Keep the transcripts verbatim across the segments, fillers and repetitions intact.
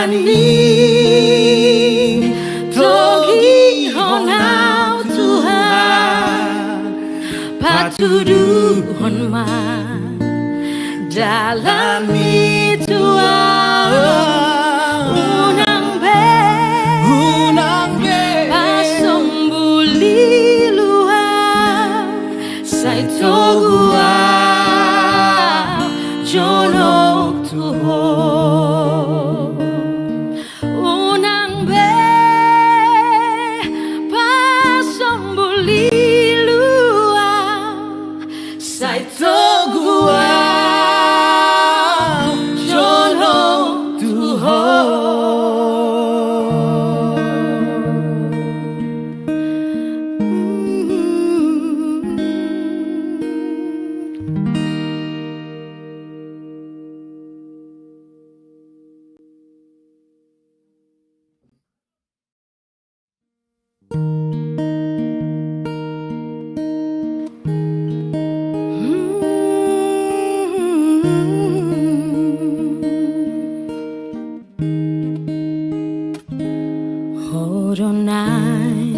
Ni togihon au Tuhan, patuduhon ma dalanmi tu au. Unang be, unang be pasombul ilu au, sai togu au jonok tu Ho. Unang be pasombul ilu au, sai togu au jonok tu Ho. Ho do naeng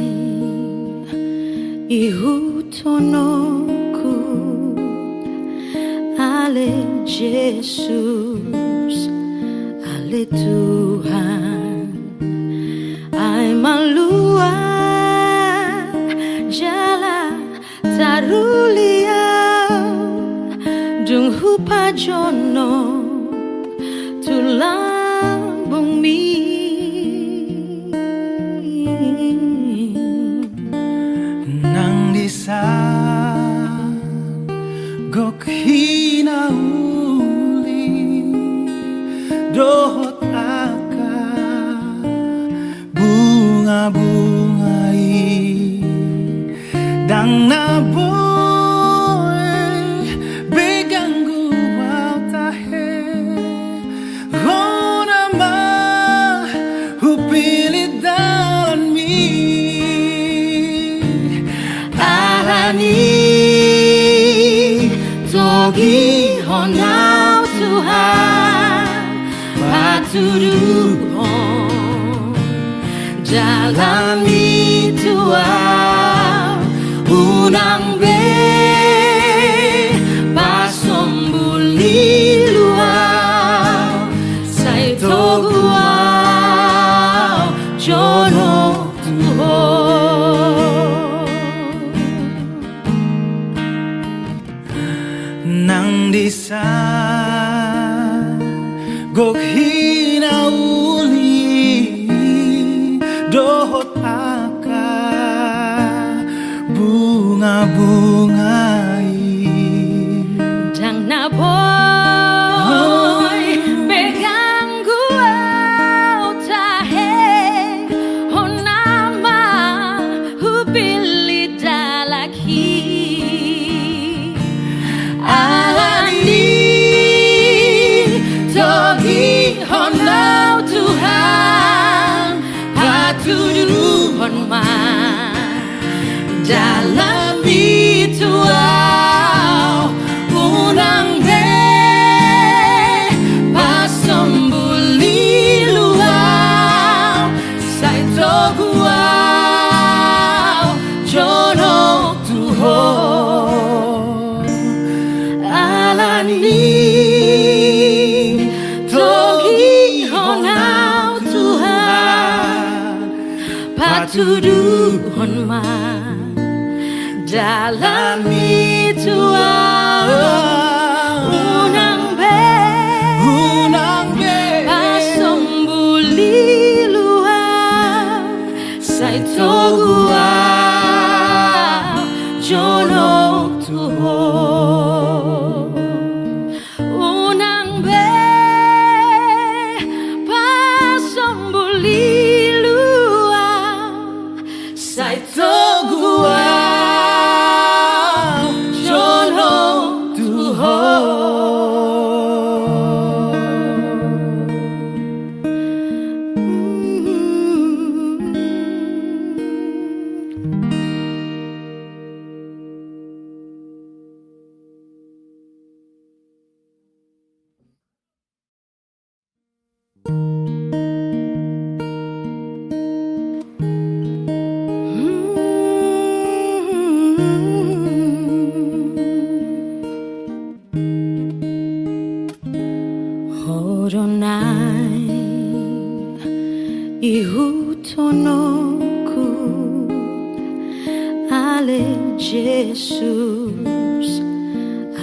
ihuthononku, ale Jesus, ale Tuhan, ai malua jala taruli au dung hupajonok tu lambungmi. Nang disan gok hinauli dohot angka bungabunga i, ndang na boi be ganggu au tahe. Hona ma hupillit dalanmi, alani togihon au Tuhan, patuduhon jalanmi tu au. Unang be pasombul ilu au, sai togu au jonok tu Ho. Nang disan gok hinauli dohot angka bungabunga i, ndang na boi be ganggu au tahe. Hona ma hupillit dalanhi, alani togihon au Tuhan, patuduhon ma jalanmi tu au. Unang be pasombul ilu au, sai togu au jonok tu Ho. Alani togihon au Tuhan, patuduhon ma jalanmi tu au. Unang be, unang be pasombul ilu au, sai togu au jonok tu Ho. Unang be pasombul ilu au, sai togu au jonok tu Ho do naeng ihuthononku, ale Jesus,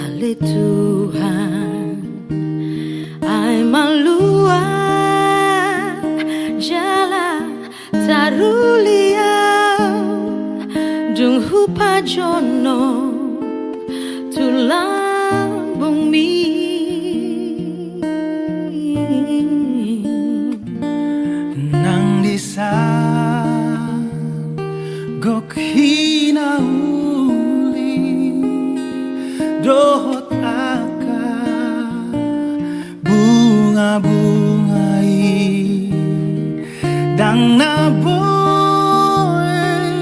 ale Tuhan, ai malua jala taruli au, dung hupajonok tu lambungmi. Nang disa gok hinauli dohot angka bunga-bunga i, ndang na boi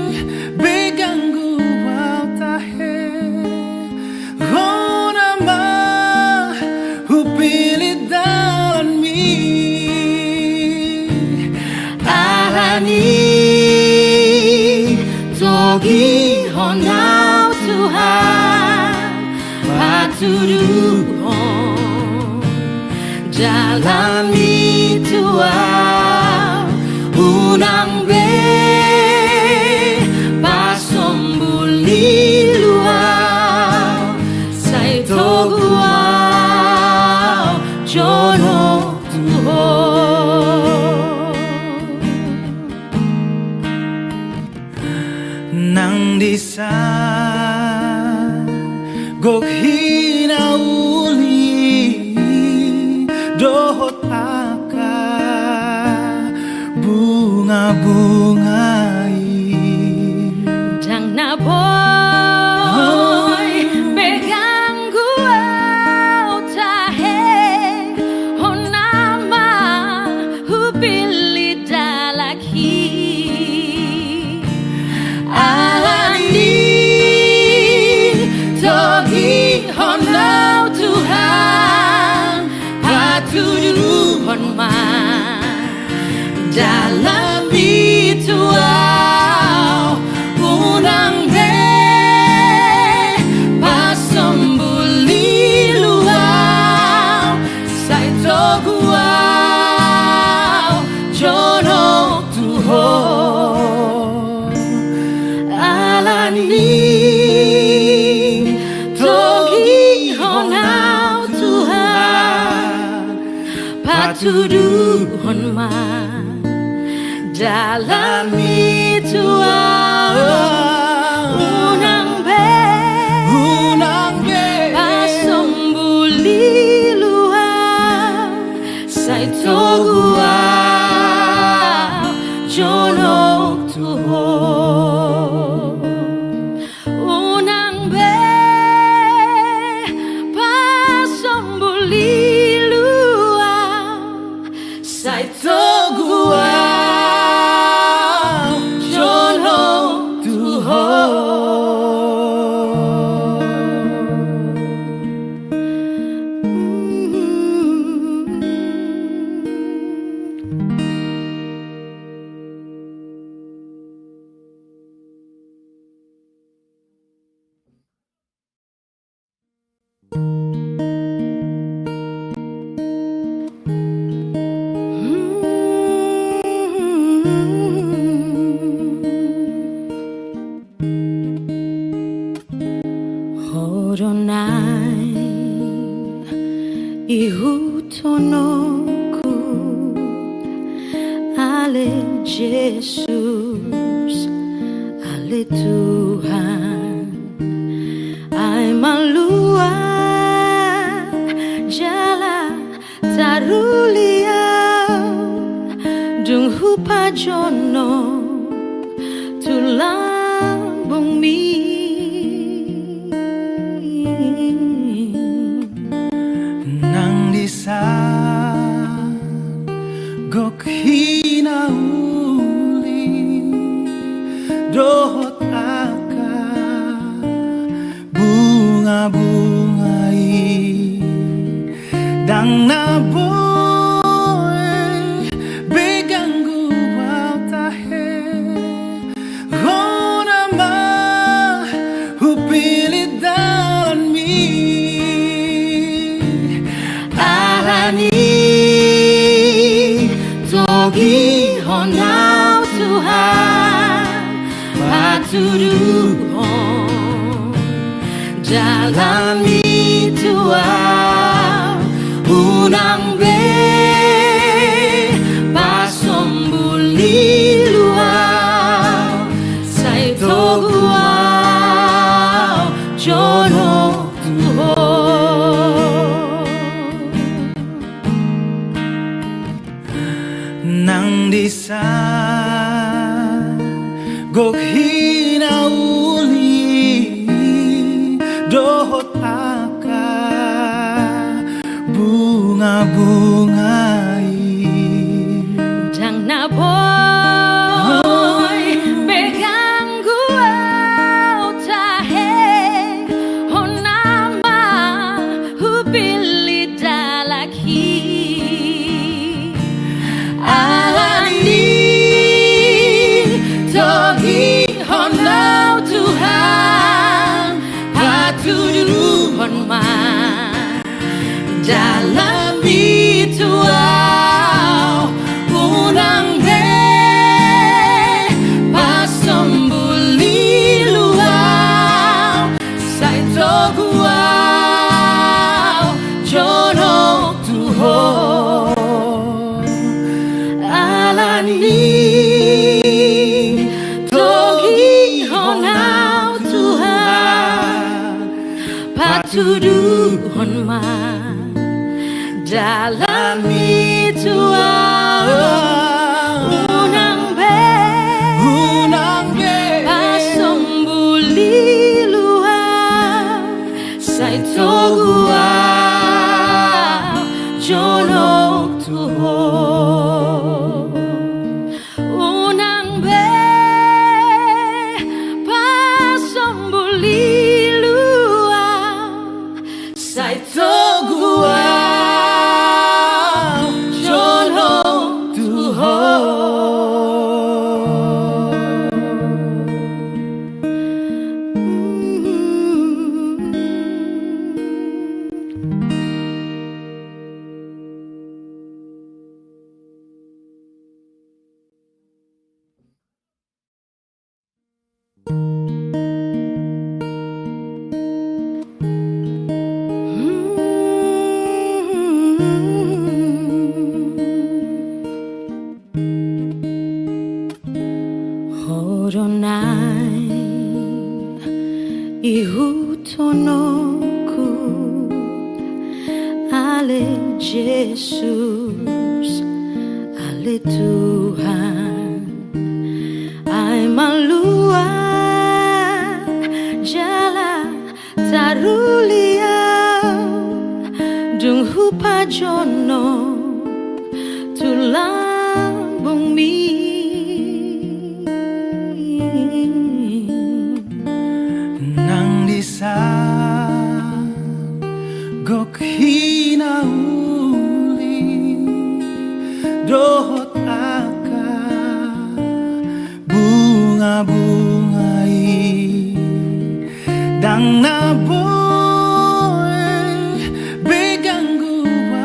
be ganggu au tahe. Hona ma hupillit dalanmi. Alani togihon au Tuhan, patuduhon dalanmi tu au, unang be pasombul lilu au, sai togu au jonok tu Ho. Nang disa gok hinauli dohot angka bunga-bunga i, ndang na boi be ganggu au tahe. Hona ma hupillit dalanhi. Alani togihon au Tuhan, patuduhon ma dalanmi tu au, unang be pasombul lilu au, sai togu au jonok tu Ho. Alani togihon au Tuhan, patuduhon ma dalanmi tu au, unang be, unang be pasombul lilu au, sai togu au jonok tu Ho. Unang be pasombul lilu au, sai togu au jonok tu Ho. Ho do naeng ihuthononku, ale Jesus, ale Tuhan, ai malua jala taruli au, dung hupajonok tu lambungmi. Nang disa gok hinauli dohot angka bunga-bunga i, ndang na boi be ganggu au tahe. Hona ma hupillit dalanmi. Alani Togihon au Tuhan, patuduhon jalanmi tu au, unang be pasombul ilu au, sai togu au jonok tu Ho. Nang disa gok hinauli dohot angka bunga-bunga i. Ndang na boi be ganggu au tahe, hona ma hupillit dalan i. Alani togihon au Tuhan, patuduhon ma jalanmi tu au, unang be pasombul ilu au, sai togu au jonok tu Ho. Alani togihon au Tuhan, patuduhon ma jalanmi tu au, unang be, unang be pasombul ilu au, sai togu au jonok tu Ho. Unang be pasombul ilu au, sai togu au jonok tu Ho. Ho do na ihuthononku, ale Jesus, ale Tuhan, ai malua jala taruli au, dung hupajonok tu lambungmi. Nang disa gok hinauli dohot angka bunga-bunga i, ndang na boi be ganggu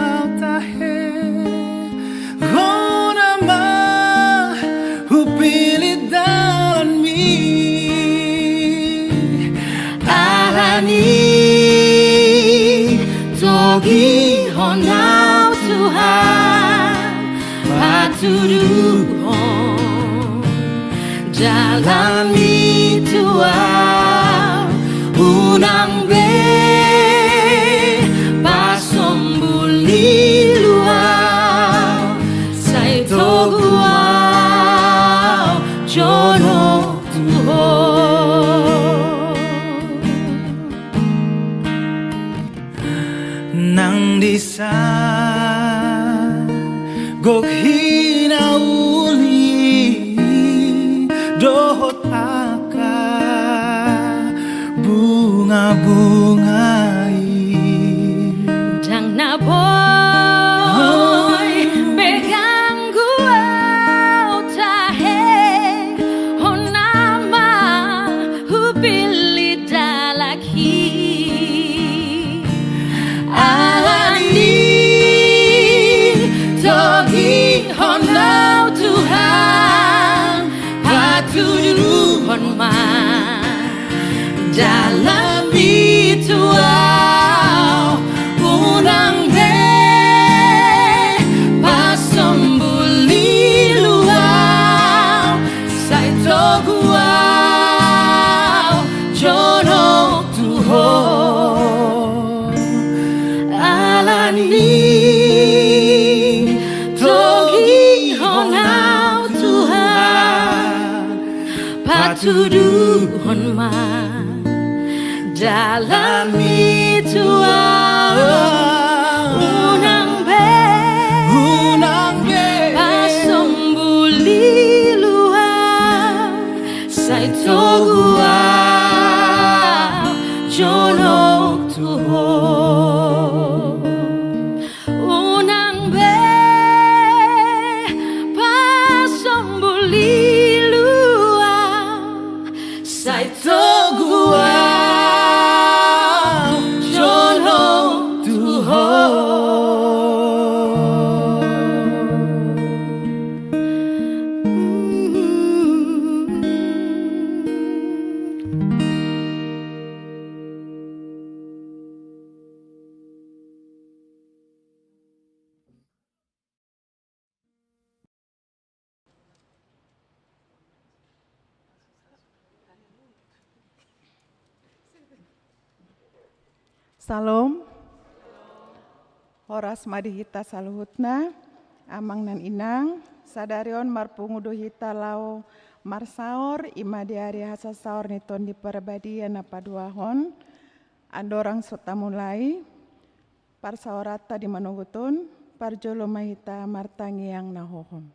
au tahe, hona ma hupillit dalanmi. Alani togihon au Tuhan, patuduhon jalanmi tu au, unang be pasombul ilu au, sai togu au jonok tu Ho. Nang disa gok hinauli dohot angka bunga-bunga i, ndang na boi be ganggu au tahe, hona ma hupillit dalan i. Alani togihon au Patuduhon ma dalan i tu ahu. Unang be, unang be pasombul ilu ahu, sai togu ahu jonok tu ho. Unang be pasombul ilu ahu, sai togu ahu jonok tu ho. Syalom. Horas ma di hita saluhutna, amang nang inang. Sadari on marpungu do hita laho marsaor, i ma di ari hasasaor ni Tondi Parbadia na paduahon. Andorang so tamulai parsaoranta di manogot on, parjolo ma hita martangiang na hohom.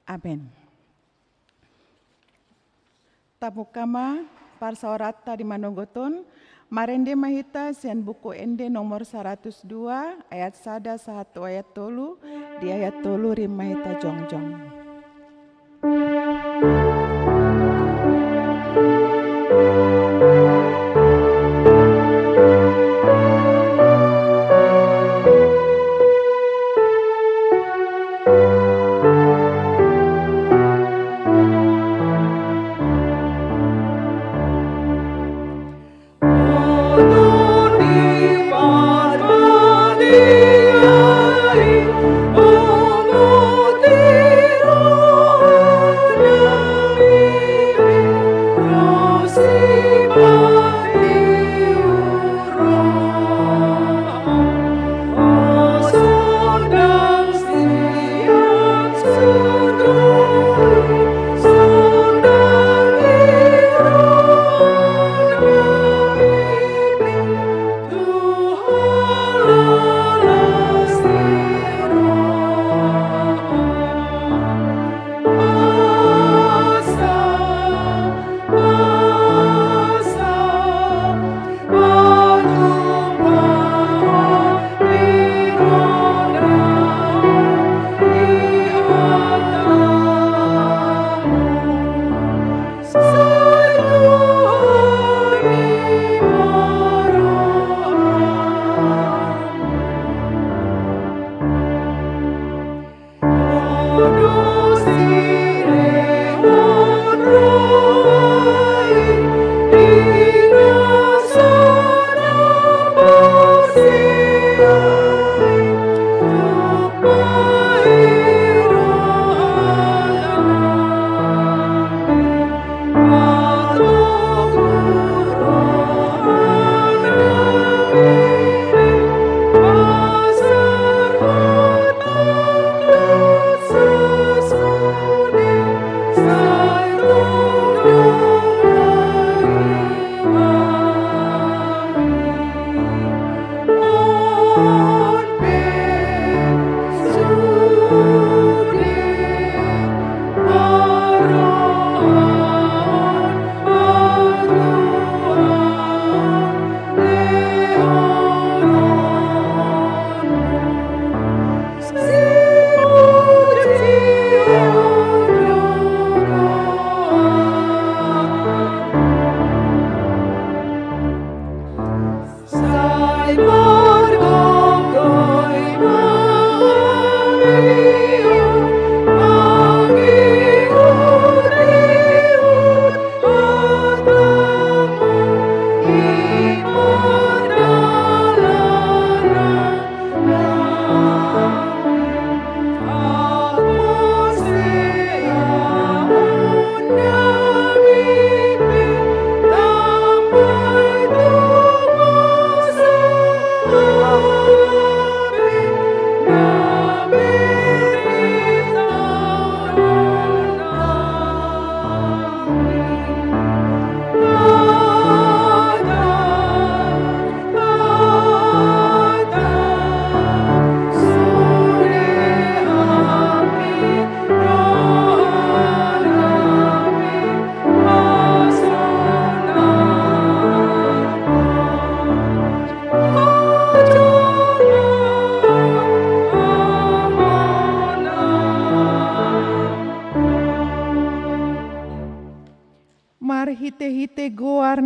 Amen. Tabuka ma parsaoranta di manogot on, marende ma hita sian Buku Ende nomor saratus dua, ayat sada sahat tu ayat tolu, di ayat tolu rap ma hita jongjong.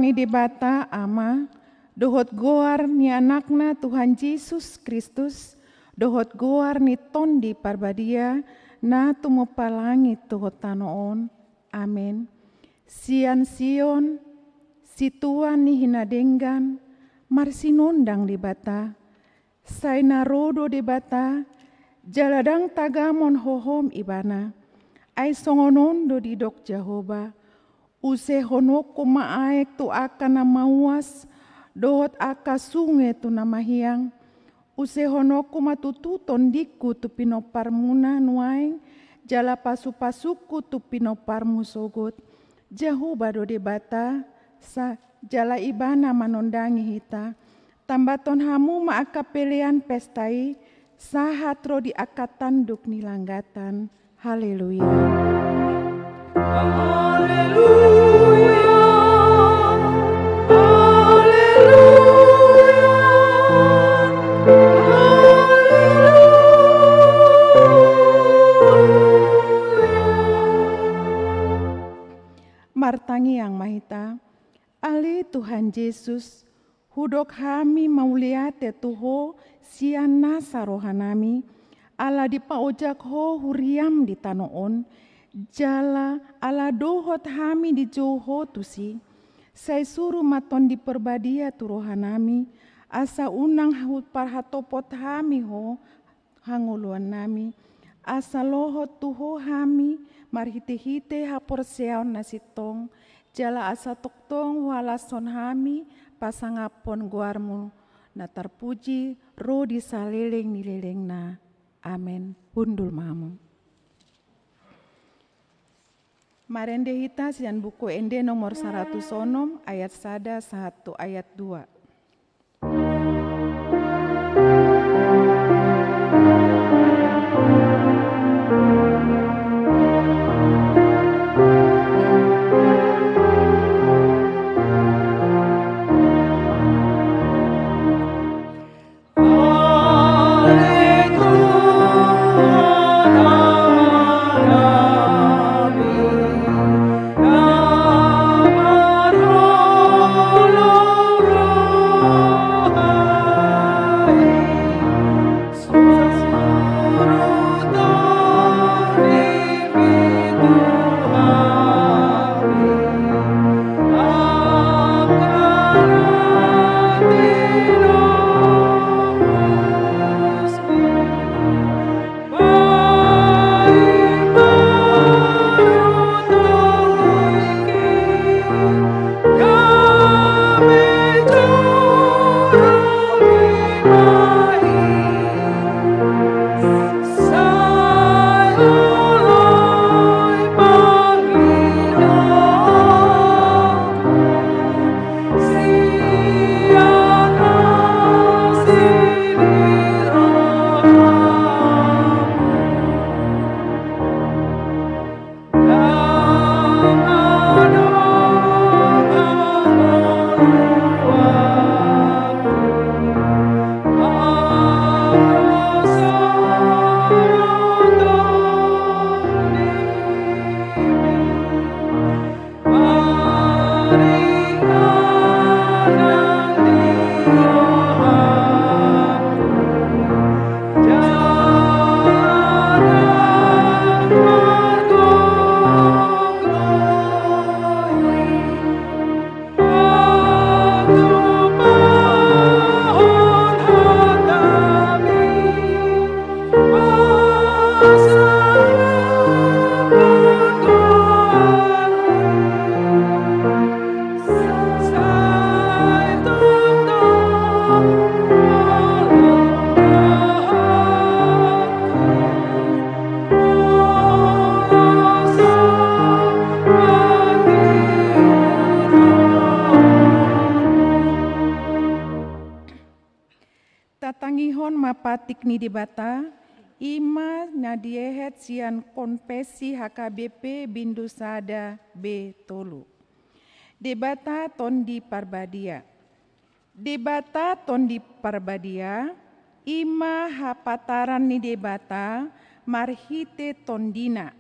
ni Debata Ama, dohot goar ni Anakna Tuhan Jesus Kristus, dohot goar ni Tondi Parbadia, na tumompa langit dohot tano on. Amen. Sian Sion, situan ni hinadenggan, marsinondang Debata, sai na ro do Debata, jala ndang tagamon hohom Ibana. Ai songon on do didok Jahowa: Usehononku ma aek tu angka na mauas, dohot angka sunge tu na mahiang. Usehononku ma tutu tondingku tu pinomparmuna nuaeng, jala pasupasungku tu pinomparmu sogot. Jahowa do Debata, sa-, jala Ibana manondangi hita. Tambaton hamu ma angka pelean pesta i, sahat ro di angka tanduk ni langgatan. Haleluya. Haleluya. Haleluya. Haleluya. Martangiang ma hita. Ale Tuhan Jesus, hudok hami mauliate tu Ho sian nasa rohanami, ala dipaojak Ho huriam di tano on, jala ala dohot hami dijou Ho tusi. Sai suru ma Tondi Parbadia tu rohanami, asa unang hu-, parhatopot hami Ho, hangoluannami, asa lohot tu Ho hami marhitehite haporseaon na sintong, jala asa tongtong huhalashon hami pasangaphon goarmu na tarpuji ro di saleleng ni lelengna. Amen. Hundul ma hamu. Marende hita sian Buku Ende nomor saratus onom, ayat sada sahat tu ayat dua. Tatangihon ma patik ni Debata, i ma na diehet sian Konfesi H K B P bindu sada B tolu. Debata Tondi Parbadia. Debata Tondi Parbadia, i ma hapataran ni Debata marhite Tondina.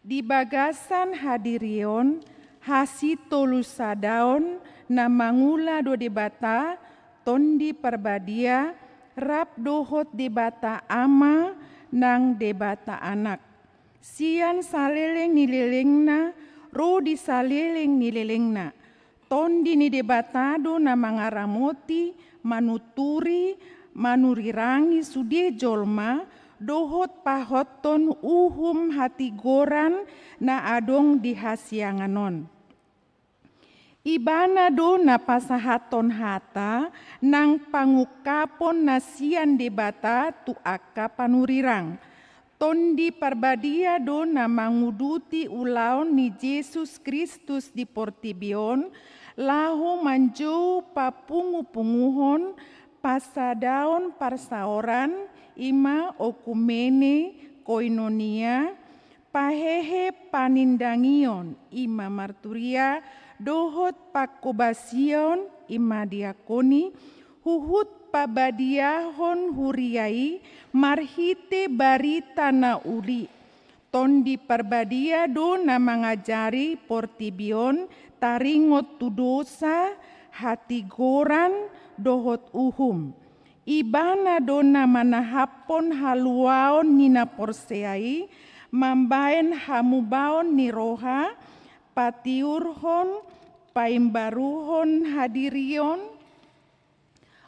Di bagasan hadirion Hasitolusadaon na mangula do Debata, Tondi Parbadia, rap dohot Debata Ama nang Debata Anak. Sian saleleng ni lelengna, ro di saleleng ni lelengna. Tondi ni Debata do na mangaramoti, manuturi, manurirangi sude jolma, dohot pahothon uhum hatigoran na adong di hasiangan on. Ibana do na pasahathon hata nang pangungkapon na sian Debata tu angka panurirang. Tondi Parbadia do na manguduti ulaon ni Jesus Kristus di portibi on, laho manjou papungupunguhon, pasadaon parsaoran, i ma oikumene, koinonia, pahehe panindangion, i ma marturia, dohot pangkobasion, i ma diakoni, huhut pabadiahon huria i marhite barita na uli. Tondi Parbadia do na mangajari portibi on taringot tu dosa, hatigoran, dohot uhum. Ibana do na manahaphon haluaon ni na porsea i, mambahen hamubaon ni roha, patiurhon, paimbaruhon hadirion,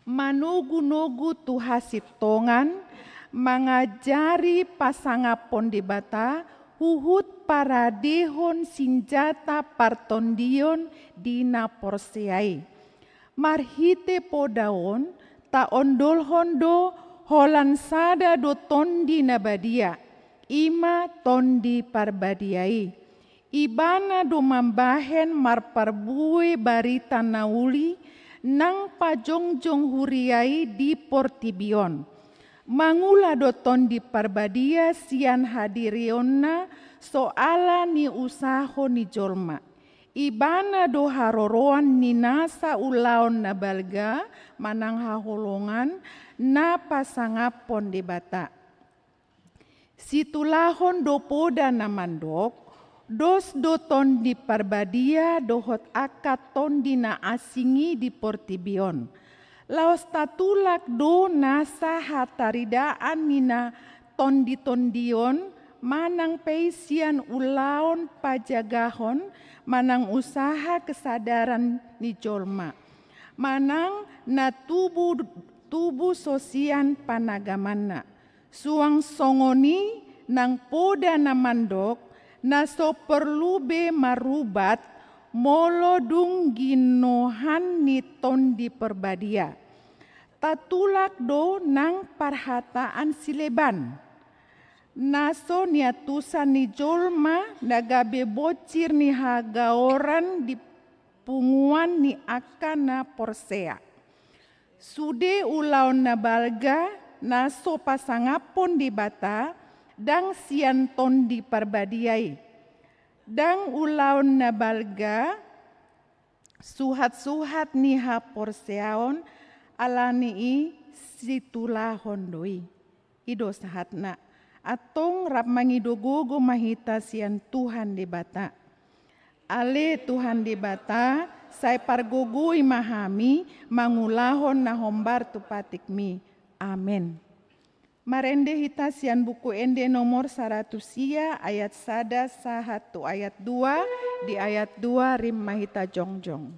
manogunogu tu hasintongan, mangajari pasangaphon Debata, huhut paradehon sinjata partondion di na porsea i. Marhite poda on, taondolhon do holan sada do Tondi na badia, i ma Tondi Parbadia i. Ibana do mambahen marparbue barita na uli nang pajongjong huria i di portibi on. Mangula do Tondi Parbadia sian hadirionna soal ni usaho ni jolma. Ibana do haroroan ni nasa ulaon na balga manang haholongan na pasangaphon Debata. Situlahon do poda na mandok, dos do Tondi Parbadia dohot angka tondi na asing i di portibi on. Laos tatulak do nasa hataridaan ni na tonditondion, manang pe i sian ulaon pajagahon, manang usaha kesadaran ni jolma, manang na tubu, tubu so sian panagamanna. Suang songon i nang poda na mandok, na so porlu be marubat molo dung ginohan ni Tondi Parbadia. Tatulak do nang parhataan sileban, na so niantusan ni jolma na gabe bonsir ni hagaoran di punguan ni angka na porsea. Sude ulaon na balga na so pasangaphon Debata, ndang sian Tondi Parbadia i. Ndang ulaon na balga, suhatsuhat ni haporseaon, ala ni i situlahon do i. I do sahatna. Antong rap mangido gogo ma hita sian Tuhan Debata. Ale Tuhan Debata, sai pargogoi ma hami mangulahon na hombar tu patikmi. Amen. Marende hita sian Buku Ende nomor saratus sia, ayat sada sahat tu ayat dua, di ayat dua rim ma hita jongjong.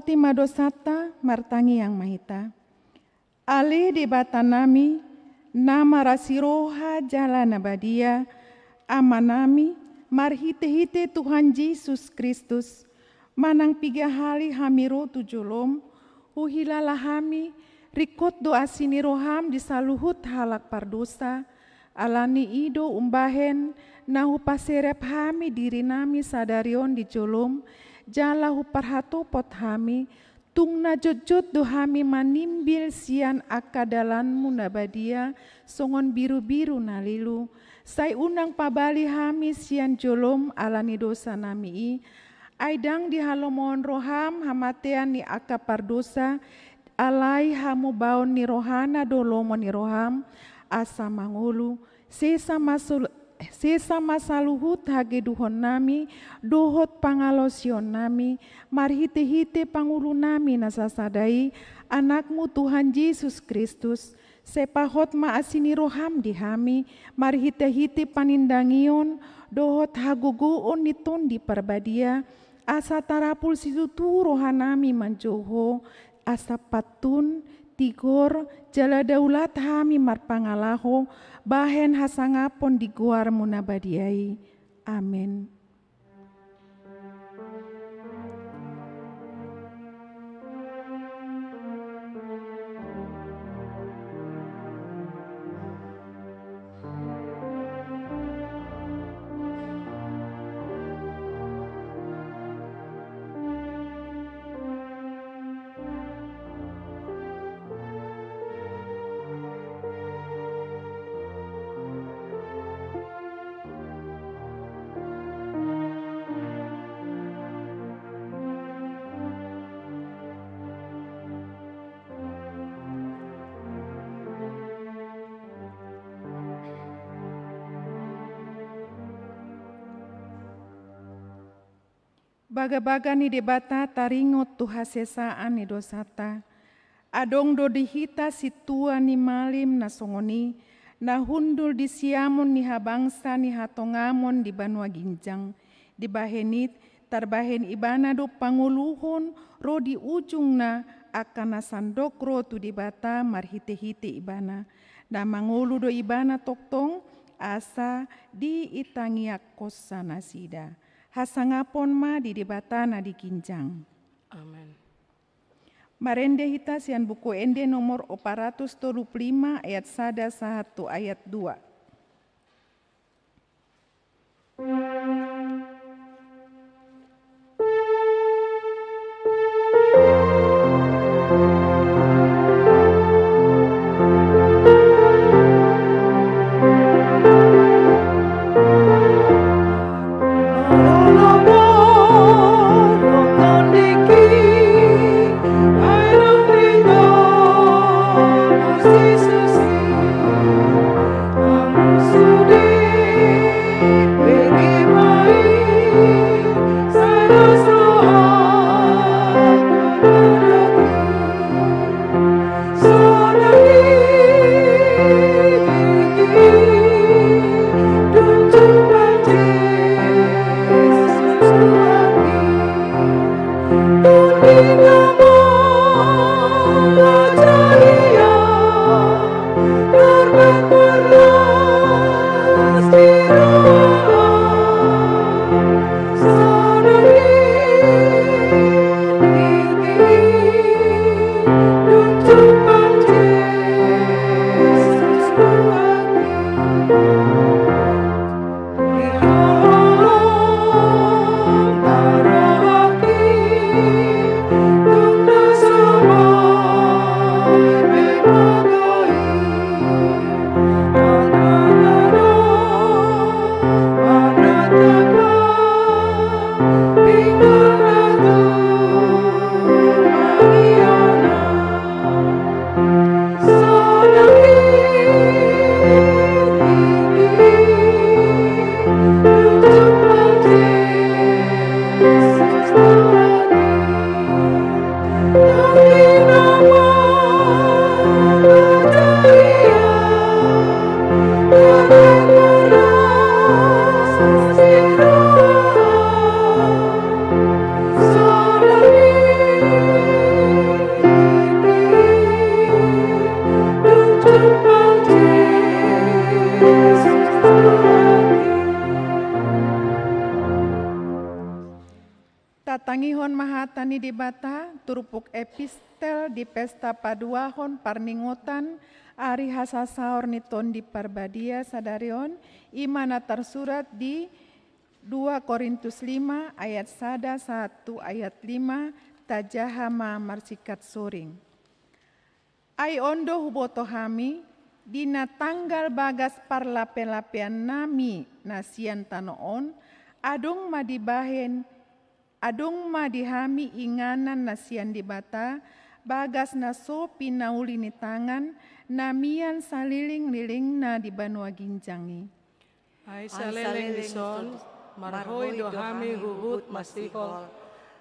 Tima dosanta, martangiang ma hita. Ale Debatanami, na marasi roha jala na badia, Amanami, marhite-hite Tuhan Jesus Kristus, manang piga hali hami ro tu jolom, huhilala hami, ringkot do asi ni roham di saluhut halak pardosa, alani i do umbahen na hupaserep hami dirinami sadari on di jolom, jala huparhatopot hami, tung na jotjot do hami manimbil sian angka dalanmu na badia, songon birubiru na lilu. Sai unang pabali hami sian jolom alani dosanami i, ai ndang dihalomohon roham hamatean ni angka pardosa, alai hamubaon ni rohana do lomo ni roham, asa mangolu, sesa ma sul-, sesa ma saluhut hagedukonnami, dohot pangalaosionnami, marhite-hite pangulunami na sasada i, Anakmu Tuhan Jesus Kristus, sai pahot ma asi ni roham di hami, marhite-hite panindangion, dohot hagogoon ni Tondi Parbadia, asa tarapul situtu rohanami manjou Ho, asa pantun, tigor, jala daulat hami marpangalaho, bahen hasangapon di goarmu na badia i. Amen. Bagabaga ni Debata taringot tu hasesaan ni dosanta. Adong do di hita sintua ni malim na songon i, na hundul di siamun ni habangsa ni hatongamon di banua ginjang. Dibahen i, tarbahen ibana do pangoluhon ro di ujungna angka na sandok ro tu Debata marhite-hite ibana. Na mangolu do ibana tongtong asa diitangiangkonsa nasida. Hasangapon ma di Debata na di ginjang. Amen. Marende hita sian Buku Ende nomor opat ratus tolu pulu lima ayat sada sahat tu ayat dua. Hata ni Debata, turpuk epistel di pesta paduahon parningotan ari hasasaor ni Tondi Parbadia sadari on, i ma na tarsurat di dua Korintus lima ayat sada sahat tu ayat lima, tajaha ma marsingkat suring. Ai on do huboto hami, di na tanggal bagas parlapelapeannami na sian tano on, adong ma dibahen, adong ma di hami inganan na sian Debata, bagas na so pinauli ni tangan, na mian salilinglilingna di banua ginjang i. Ai saleleng dison, marhoi do hami huhut masihol,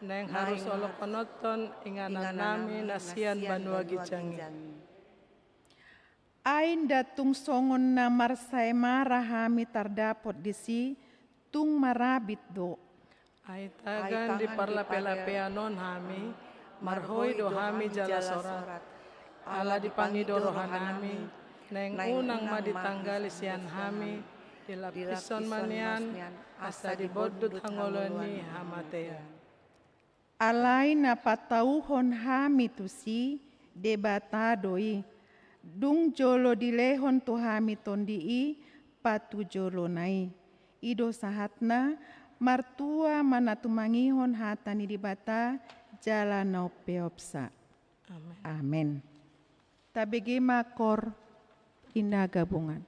naeng harusolhononhon inganannami na sian banua ginjang i. Ai nda tung songon na marsaemara hami tardapot disi, tung marabit do. Ai tagan di parlapelapean on hami, marhoi do hami jala sorat. Ala dipangido rohanami, naeng unang ma ditanggali sian hami, dilapishon ma nian, asa dibondut hangoluan ni hamatean. Alai na patauhon hami tusi, Debata do i, dung jolo dilehon tu hami Tondi i, patujolona i. I do sahatna, martua ma na tumangihon hata ni Debata, jala na umpeopsa. Amen. Amen. Tabege ma Koor Inna Gabungan.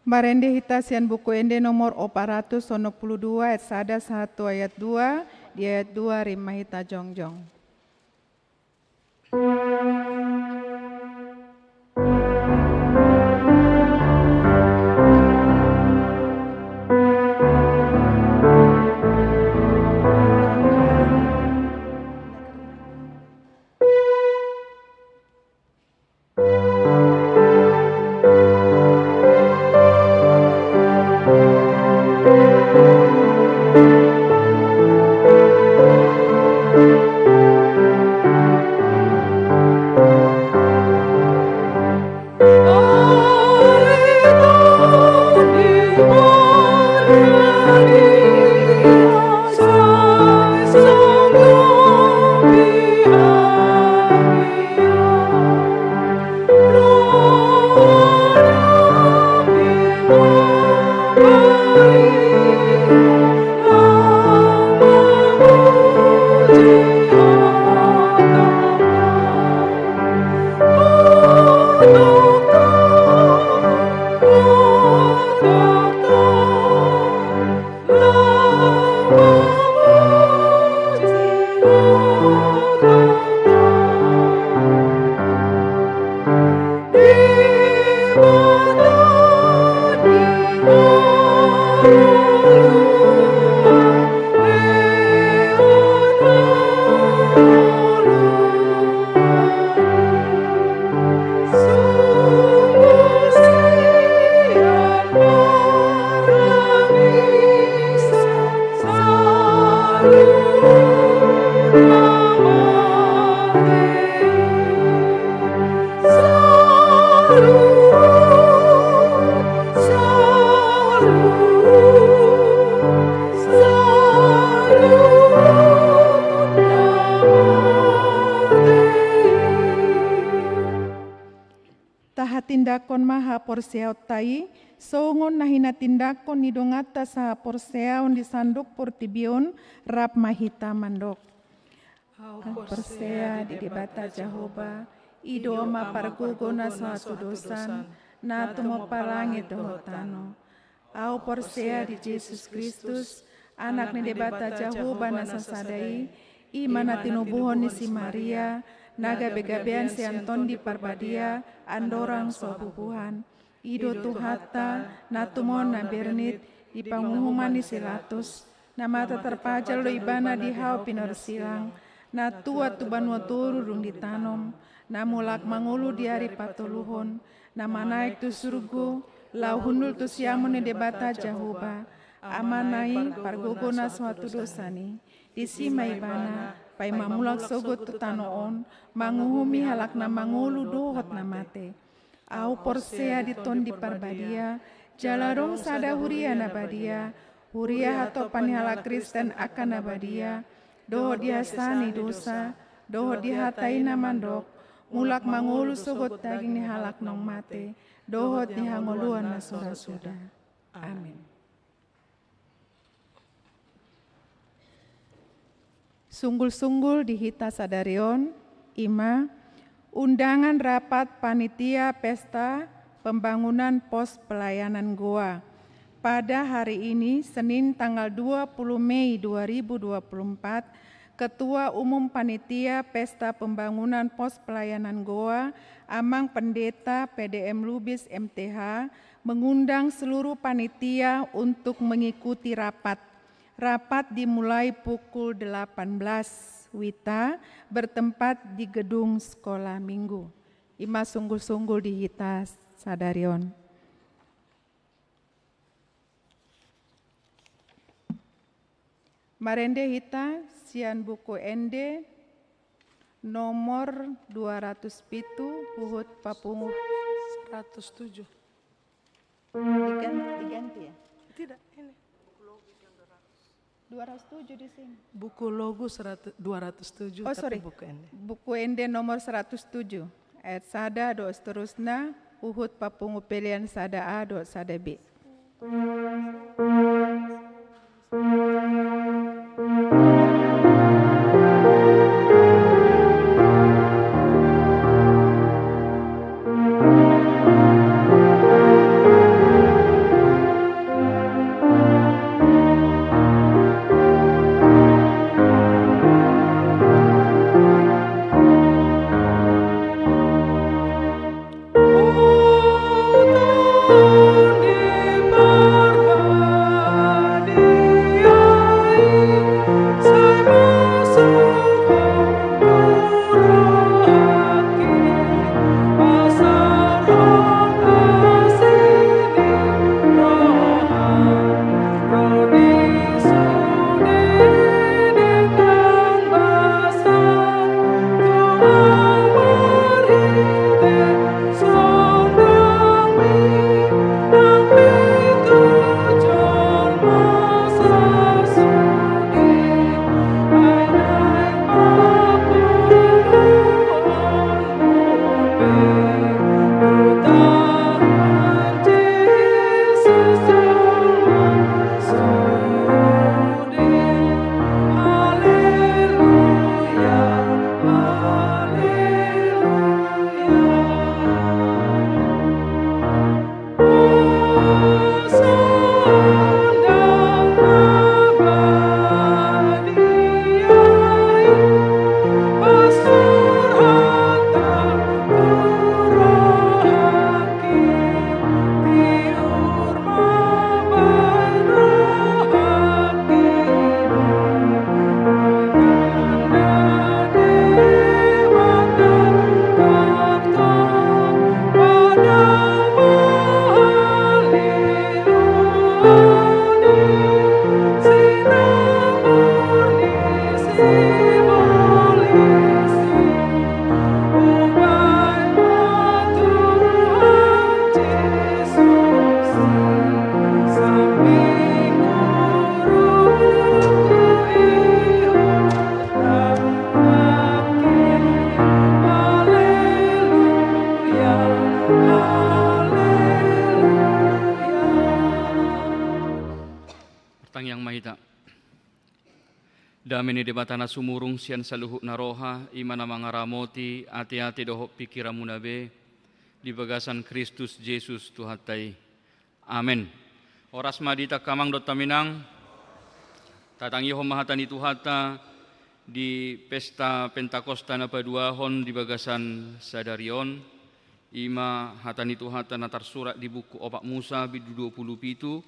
Marende hita sian Buku Ende nomor opat ratus onom pulu dua, ayat sada sahat tu ayat dua. Di ayat dua rima hita jongjong. Tindakkon ma haporseaonta i, songon na hinatindakon ni donganta sahaporseaon di sandok portibi on, rap ma hita mandok. Ahu porsea di Debata Jahowa, i do ma pargogo na so hatudosan, na tumompa langit dohot tano. Ahu porsea di Jesus Kristus, Anak ni Debata Jahowa na sasada i, i ma na tinubuhon ni si Maria, na gabe-gabean sian Tondi Parbadia, andorang so bubuhan. I do Tuhanta, na tumon na bernit, di panguhuman ni si Latus, na mata tarpajal do ibana di hau pinorsilang, na tuat tu banua toru dung ditanom, na mulak mangolu di ari patoluhon, na manaek tu surgo, laho hundul tu siamun ni Debata Jahowa, Amana i pargogo na so hatudosan i. Disi ma ibana, paima mulak sogot tu tano on, manguhumi halak na mangolu dohot na mate. Ahu porsea di Tondi Parbadia, jala adong sada huria na badia, huria hatopan ni halak Kristen angka na badia, dohot di hasa ni dosa, dohot di hata i na mandok, mulak mangolu sogot daging ni halak naung mate, dohot di hangoluan na so ra suda. Amen. Sunggul-sunggul di hita sadari on, i ma undangan rapat panitia pesta pembangunan pos pelayanan Goa. Pada hari ini, Senin tanggal dua puluh Mei dua ribu dua puluh empat, Ketua Umum Panitia Pesta Pembangunan Pos Pelayanan Goa, Amang Pendeta P D M Lubis M T H, mengundang seluruh panitia untuk mengikuti rapat. Rapat dimulai pukul delapan belas wita, bertempat di gedung Sekolah Minggu. I ma sunggul-sunggul di hita sadari on. Marende hita sian Buku Ende nomor dua ratus pitu, huhut papungu. Seratus tujuh. Digan-, diganti ya? Tidak, ini. Dua ratus tujuh di sini. Buku Logus seratus, dua ratus tujuh, oh, tapi sorry. Buku Ende. Buku Ende nomor seratus tujuh, ayat sada dohot seterusna, huhut papungu pelean sada A dohot sada B. Ni Debata na sumurung sian saluhut na roha, i ma na mangaramoti ateate dohot pingkiranmuna be di bagasan Kristus Jesus Tuhanta i. Amen. Horas ma di hita angka amang dohot inang. Tatangihon ma hata ni Tuhanta di pesta Pentakosta na paduahon di bagasan sadari on. I ma hata ni Tuhanta na tarsurat di buku Opat Musa bindu dua pulu pitu,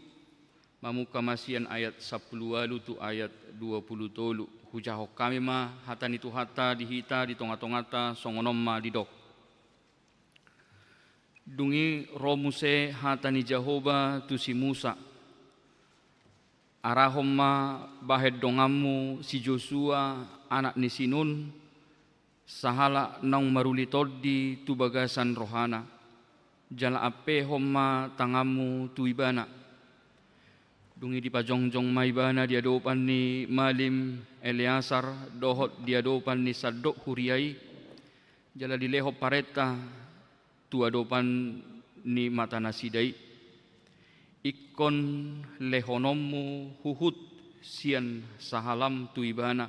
mamungka ma sian ayat sampulu ualu tu ayat dua pulu tolu. Hujahahon hami ma hata ni Tuhanta di hita, di tongatonganta, songon on ma didok. Dung i ro muse hata ni Jahowa tu si Musa: Arahon ma bahen donganmu si Josua, anak ni si Nun, sahalak naung maruli tondi tu bagasan rohana, jala ampehon ma tanganmu tu ibana. Dung i dipajongjong ma ibana di adopan ni malim Eleasar dohot di adopan ni sandok huria i, jala dilehon parenta tu adopan ni matanasida i: Ingkon lehononmu huhut sian sahalam tu ibana,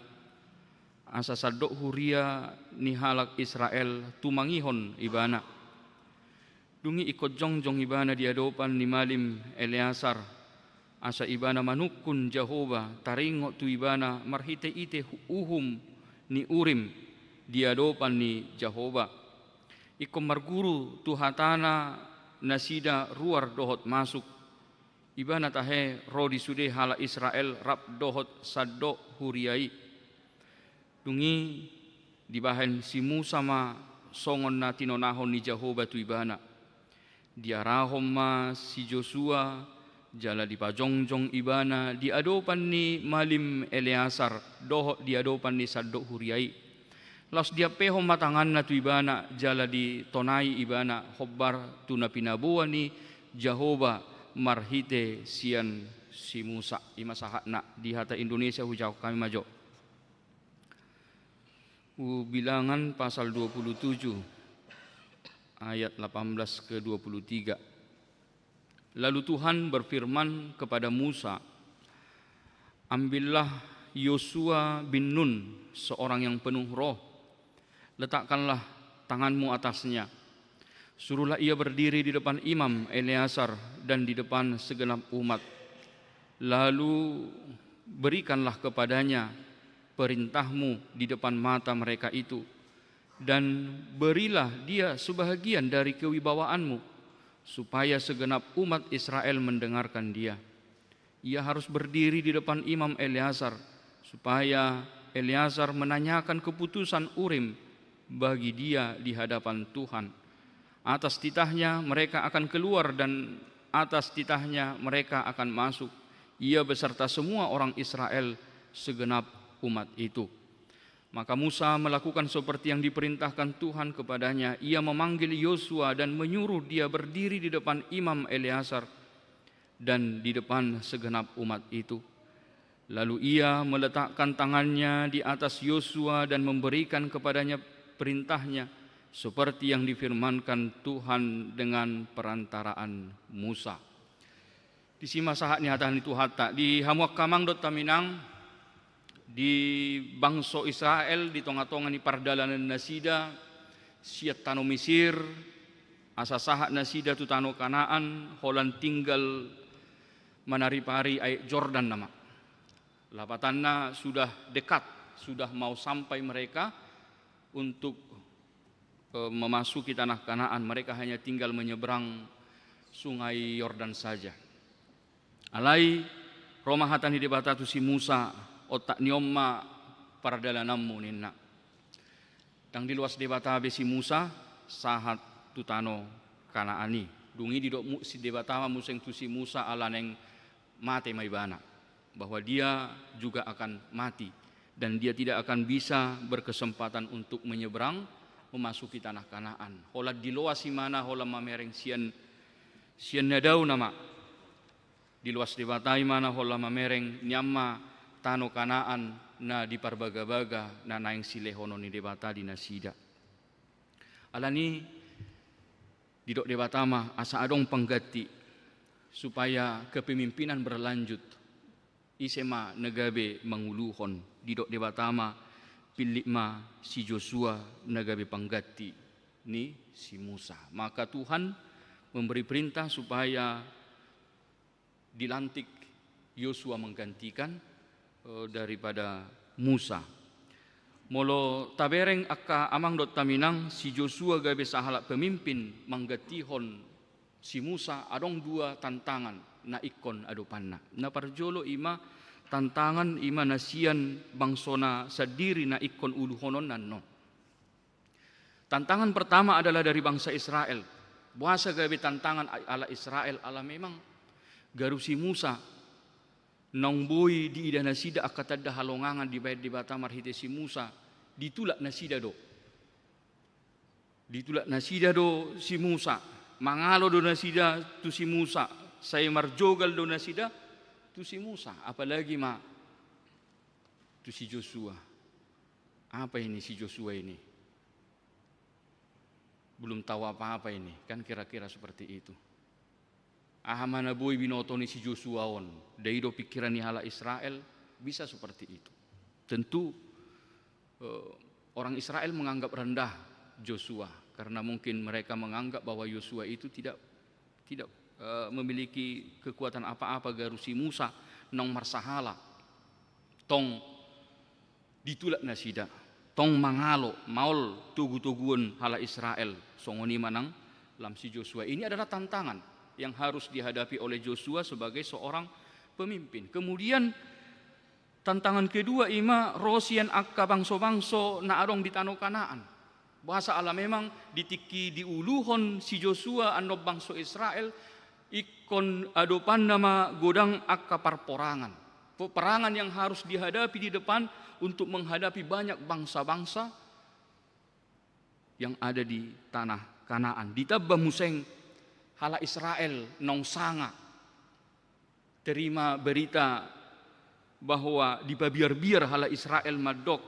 asa sandok huria ni halak Israel tumangihon ibana. Dung i ingkon jongjong ibana di adopan ni malim Eleasar, asa ibana manungkun Jahowa taringot tu ibana marhitehite uhum ni Urim di adopan ni Jahowa. Ingkon marguru tu hatana nasida ruar dohot masuk. Ibana tahe ro di sude halak Israel rap dohot sandok huria i. Dung i dibahen si Musa ma songon na tinonahon ni Jahowa tu ibana. Diarahon ma si Josua, jala dipajongjong ibana di adopan ni malim Eleasar dohot di adopan ni sandok huria i. Laos diampehon ma tanganna tu ibana, jala ditonai ibana hombar tu na pinaboa ni Jahowa marhite sian si Musa. I ma sahatna. Di hata Indonesia hujahahon hami ma jo. Ubilangan pasal dua puluh tujuh, ayat delapan belas ke dua puluh tiga. Lalu Tuhan berfirman kepada Musa, "Ambillah Yosua bin Nun, seorang yang penuh roh. Letakkanlah tanganmu atasnya. Suruhlah ia berdiri di depan Imam Eleasar dan di depan segenap umat. Lalu berikanlah kepadanya perintahmu di depan mata mereka itu, dan berilah dia sebahagian dari kewibawaanmu, supaya segenap umat Israel mendengarkan dia. Ia harus berdiri di depan Imam Eleasar, supaya Eleasar menanyakan keputusan Urim bagi dia di hadapan Tuhan. Atas titahnya mereka akan keluar dan atas titahnya mereka akan masuk, ia beserta semua orang Israel, segenap umat itu." Maka Musa melakukan seperti yang diperintahkan Tuhan kepadanya. Ia memanggil Yosua dan menyuruh dia berdiri di depan Imam Eleasar dan di depan segenap umat itu. Lalu ia meletakkan tangannya di atas Yosua dan memberikan kepadanya perintahnya, seperti yang difirmankan Tuhan dengan perantaraan Musa. Disi ma sahat ni hata ni Tuhanta. Di hamu angka amang dohot inang, di bangso Israel, di tongatonga ni pardalanan nasida sian tano Misir, asa sahat nasida tu tano Kanaan, holan tinggal manaripari Aek Jordan nama. Lapatanna sudah dekat, sudah mau sampai mereka untuk, eh, memasuki tanah Kanaan. Mereka hanya tinggal menyeberang Sungai Yordan saja. Alai ro ma hata ni Debata tu si Musa, "Ontak ni on ma pardalananmu," ninna. Ndang diloas Debata be si Musa sahat tu tano Kanaan i. Dung i didok mu-, si Debata ma muse tu si Musa, ala naeng mate ma ibana, bahwa dia juga akan mati, dan dia tidak akan bisa berkesempatan untuk menyeberang, memasuki tanah Kanaan. Holan diloas ibana, holan mamereng sian, sian na dao nama. Diloas Debata ibana holan mamereng, nian ma tano Kanaan na diparbagabaga, na naeng silehonon ni Debata di nasida. Alani i didok Debata ma asa adong pengganti, supaya kepemimpinan berlanjut. Ise ma na gabe manguluhon? Didok Debata ma, pillit ma si Josua na gabe pangganti ni si Musa. Maka Tuhan memberi perintah supaya dilantik Yosua menggantikan, eh, daripada Musa. Molo tabereng angka amang dohot inang, si Josua gabe sahalak pemimpin manggantihon si Musa, adong dua tantangan na ingkon adopanna. Na parjolo i ma tantangan i ma na sian bangsona sandiri na ingkon uluhononna annon. Tantangan pertama adalah dari bangsa Israel. Boasa gabe tantangan a-, halak Israel? Ala memang garu si Musa, naung boi diida nasida angka tanda halongangan dibahen Debata marhite si Musa, ditulak nasida do. Ditulak nasida do si Musa, mangalo do nasida tu si Musa, sai marjogal do nasida tu si Musa, apalagi ma tu si Josua. Apa ini si Josua ini? Belum tahu apa-apa ini, kan kira-kira seperti itu. Aha ma na boi binoto ni si Josua on? Nda i do pikiran ni halak Israel, bisa seperti itu. Tentu, eh, orang Israel menganggap rendah Josua, karena mungkin mereka menganggap bahwa Yosua itu tidak, tidak, eh, memiliki kekuatan apa-apa, garu si Musa naung marsahala. Tong ditulak nasida, tong mangalo, maol togu-toguon halak Israel, songon i ma nang lam si Josua. Ini adalah tantangan yang harus dihadapi oleh Josua sebagai seorang pemimpin. Kemudian tantangan kedua i ma ro sian angka bangso-bangso na adong di tano Kanaan. Boasa? Ala memang di tingki diuluhon si Josua annon bangso Israel, ingkon adopanna ma godang angka parporangan. Peperangan yang harus dihadapi di depan untuk menghadapi banyak bangsa-bangsa yang ada di tanah Kanaan. Ditamba muse halak Israel naung sanga terima berita bahwa dipabiar-biar halak Israel mandok,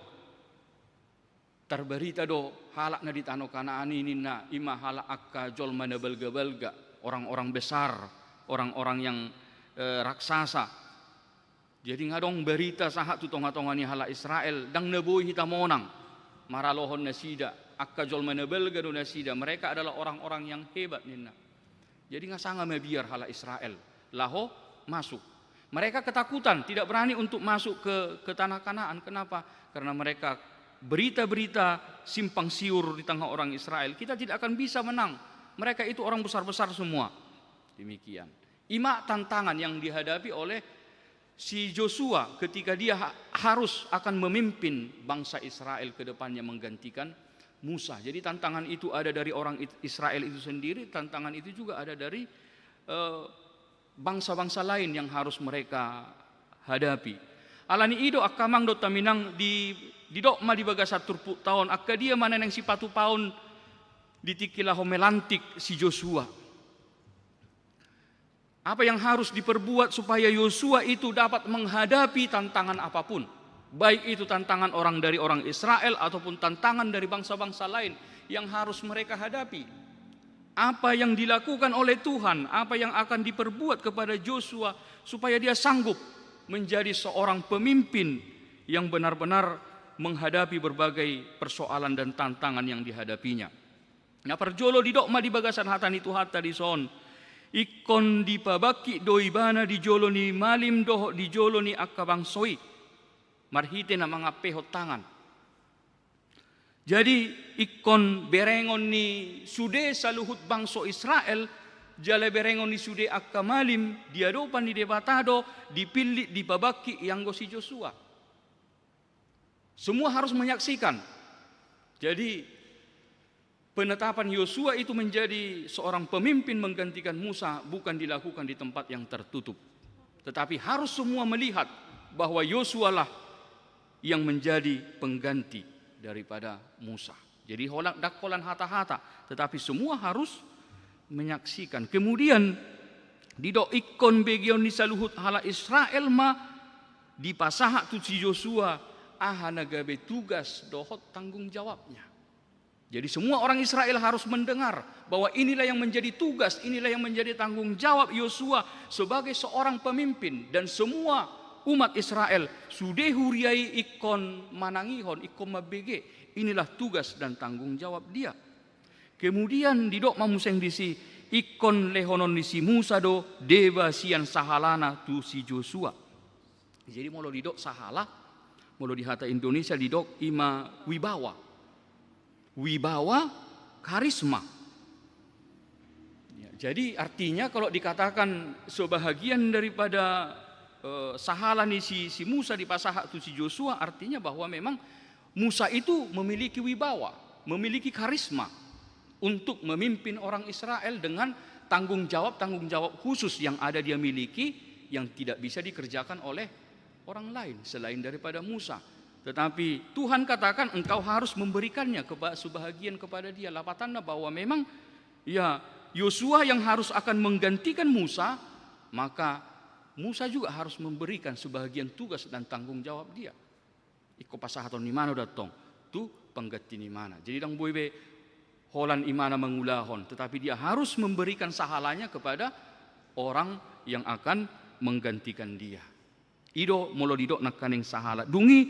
tarbarita do halak na di tano Kanaan i ninna, i ma halak angka jolma na balga-balga, orang-orang besar, orang-orang yang, eh, raksasa. Jadi nga adong barita sahat tu tonga-tonga ni halak Israel, ndang na boi hita monang maralohon nasida, angka jolma na balga do nasida, mereka adalah orang-orang yang hebat ninna. Jadi nga sanga mabiar halak Israel laho masuk. Mereka ketakutan, tidak berani untuk masuk ke, ke tanah Kanaan. Kenapa? Karena mereka, berita-berita simpang siur di tengah orang Israel, kita tidak akan bisa menang. Mereka itu orang besar-besar semua. Demikian. I ma tantangan yang dihadapi oleh si Josua ketika dia ha-, harus akan memimpin bangsa Israel ke depannya menggantikan Musa. Jadi tantangan itu ada dari orang It-, Israel itu sendiri, tantangan itu juga ada dari, eh, bangsa-bangsa lain yang harus mereka hadapi. Alani i do angka amang dohot inang, di, didok ma di bagasan turpukta on, angka dia ma na naeng sipatupaon di tingki laho melantik si Josua. Apa yang harus diperbuat supaya Yosua itu dapat menghadapi tantangan apapun, baik itu tantangan orang dari orang Israel ataupun tantangan dari bangsa-bangsa lain yang harus mereka hadapi? Apa yang dilakukan oleh Tuhan, apa yang akan diperbuat kepada Yosua supaya dia sanggup menjadi seorang pemimpin yang benar-benar menghadapi berbagai persoalan dan tantangan yang dihadapinya? Na parjolo didok ma di bagasan hata ni Tuhanta dison, ingkon dipabangkit do ibana di jolo ni malim dohot di jolo ni angka bangso i, marhite na mangampehon tangan. Jadi, ingkon berengon ni sude saluhut bangso Israel, jala berengon ni sude angka malim di adopan ni Debata do dipillit, dipabangkit ianggo si Josua. Semua harus menyaksikan. Jadi, penetapan Yosua itu menjadi seorang pemimpin menggantikan Musa bukan dilakukan di tempat yang tertutup, tetapi harus semua melihat bahwa Yosualah yang menjadi pengganti daripada Musa. Jadi, holan, ndang holan hata-hata, tetapi semua harus menyaksikan. Kemudian, didok ingkon begeon ni saluhut halak Israel ma dipasahat tu si Josua aha na gabe tugas dohot tanggung jawabnya. Jadi, semua orang Israel harus mendengar bahwa inilah yang menjadi tugas, inilah yang menjadi tanggung jawab Yosua sebagai seorang pemimpin, dan semua umat Israel, sude huria i ingkon manangihon, ingkon mambege. Inilah tugas dan tanggung jawab dia. Kemudian didok ma muse disi, ingkon lehonon ni si Musa do deba sian sahalana tu si Josua. Jadi molo didok sahala, molo di hata Indonesia didok ima wibawa. Wibawa, karisma. Ya, jadi artinya kalau dikatakan sebahagian daripada, eh, sahala ni si, si Musa dipasahat tu si Josua, artinya bahwa memang Musa itu memiliki wibawa, memiliki karisma untuk memimpin orang Israel dengan tanggung jawab-tanggung jawab khusus yang ada dia miliki, yang tidak bisa dikerjakan oleh orang lain selain daripada Musa. Tetapi Tuhan katakan, "Engkau harus memberikannya keba-, sebahagian kepada dia." Lapatanna bahwa memang, ya, Yosua yang harus akan menggantikan Musa, maka Musa juga harus memberikan sebahagian tugas dan tanggung jawab dia. Ingkon pasahaton ni imana do antong tu pengganti ni imana. Jadi ndang boi be holan imana mangulahon, tetapi dia harus memberikan sahalanya kepada orang yang akan menggantikan dia. I do molo didok nangkaning sahala. Dung i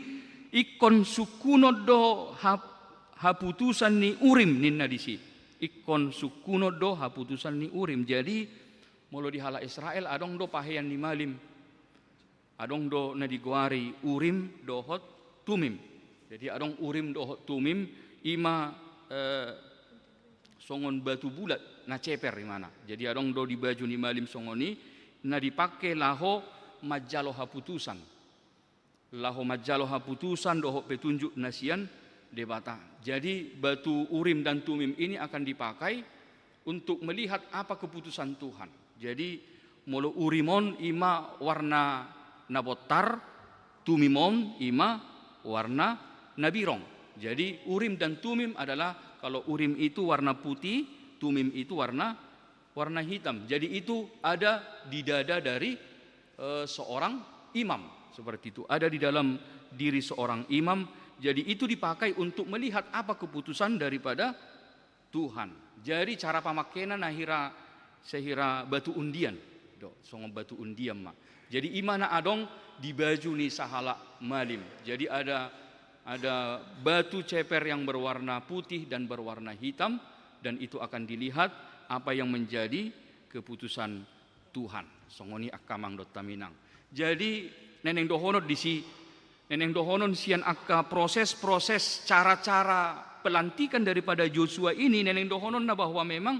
ingkon sungkunon do hap-, haputusan ni Urim ninna disi. Ingkon sungkunon do haputusan ni Urim. Jadi molo di halak Israel adong do pahean ni malim. Adong do na digoari Urim dohot Tumim. Jadi adong Urim dohot Tumim, ima, eh, songon batu bulat na ceper imana. Jadi adong do di baju ni malim songon i na dipake laho manjalo haputusan. Laho manjalo haputusan dohot petunjuk na sian Debata. Jadi batu Urim dan Tumim ini akan dipakai untuk melihat apa keputusan Tuhan. Jadi molo Urim on ima warna na bontar, Tumim on ima warna na birong. Jadi Urim dan Tumim adalah, kalau Urim itu warna putih, Tumim itu warna, warna hitam. Jadi itu ada di dada dari, eh, seorang imam, seperti itu. Ada di dalam diri seorang imam. Jadi itu dipakai untuk melihat apa keputusan daripada Tuhan. Jadi cara pamakena na hira, sehira batu undian. Do, songon batu undian ma. Jadi ima na adong di baju ni sahalak malim. Jadi ada, ada batu ceper yang berwarna putih dan berwarna hitam, dan itu akan dilihat apa yang menjadi keputusan Tuhan. Songon i angka amang dohot hami inang. Jadi naeng dohonon disi, naeng dohonon sian angka proses-proses, cara-cara pelantikan daripada Josua ini, naeng dohononna bahwa memang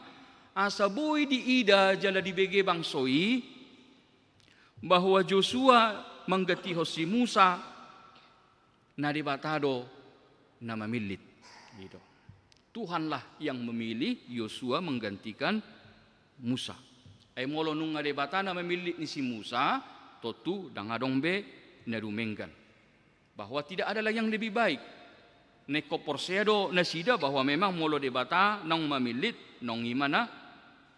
asa boi diida jala dibege bangso i bahwa Josua mangganti ho si Musa, na Debata do na mamillit. Gitu. Tuhanlah yang memilih Yosua menggantikan Musa. Ai molo nunga Debata na mamillit ni si Musa, tontu ndang adong be na dumenggan. Bahwa tidak ada lagi yang lebih baik. Naeng porsea do nasida bahwa memang molo Debata naung mamillit, naung ima na